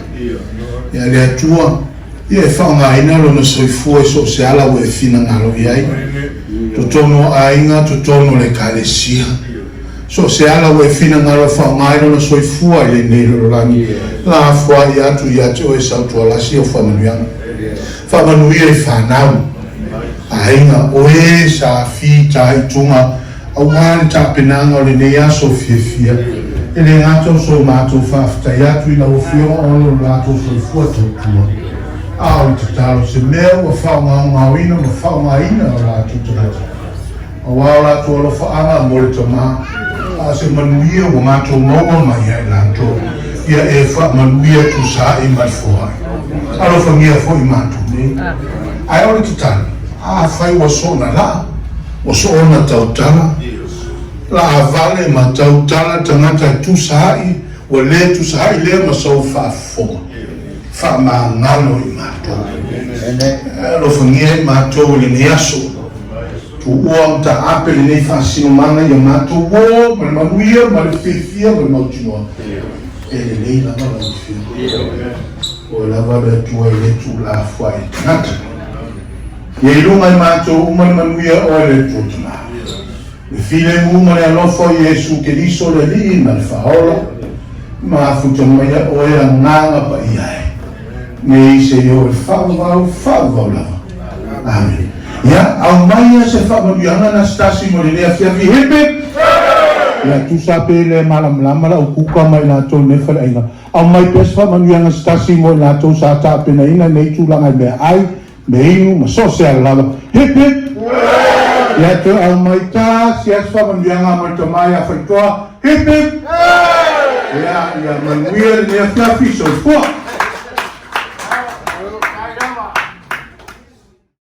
Ia le Atua, ia e faaaogaina lona soifua i so o se ala ua e finagalo i ai, totonu o aiga, totonu o le Ekalesia. So o se ala ua e finagalo e faaaoga ai lona soifua i lenei lalolagi, lafoai atu ia te oe Sautualasi o faamanuiaga. Faamanuia i fanau, aiga, o e sa fitaituga aua le tapenaga o lenei aso fiafia. E le gata o so matou faafetai atu i lau Afioga ona o lo latou soifua tautua. A o le tatalo, se mea ua faogaogaoina ma faaaogaina e o latou tagata, aua o latou alofaaga mo le Tama, a o se manuia ua matou maua mai ia i latou, ia e faamanuia tusa ai ma le foai. Alofagia foi matou nei. Ae o le tatalo, afai ua soona laa, ua soona tautala, laavale ma tautala tagata e tusa ai, ua le tusa ai lea ma sau faafofoga, faamagalo i matou. Alofagia i matou i lenei aso. Tuua ma taape lenei faasinomaga ia matou uo ma le manuia ma le fiafia ma le mautinoa. E lelei lava lau Afioga. Oe lava le Atua e le tuulafoai i le tagata. Ia i luga i matou uma le manuia oe le Atua Tama. Le filemu ma le alofa o Iesu Keriso le Alii ma le Faaola, ma afuta mai a oe Agaga Paia e, nei seia o e faavavau, faavavau lava. Amene. Ia, aumaia se faamanuiaga na se tasi mo lenei afiafi. Hip hip! Ia, tusa pe le malamalama lau kuka ma i latou i lenei faleaiga. Aumai pea se faamanuiaga se tasi mo i latou sa tapenaina nei tulaga i meaai, me inu ma so o se ala lava. Hip hip! Ia toe aumai tasi lava se faamanuiaga mo le tama ia Faitoa. Hip hip! Ia, ia manuia lenei afiafi. Soifua!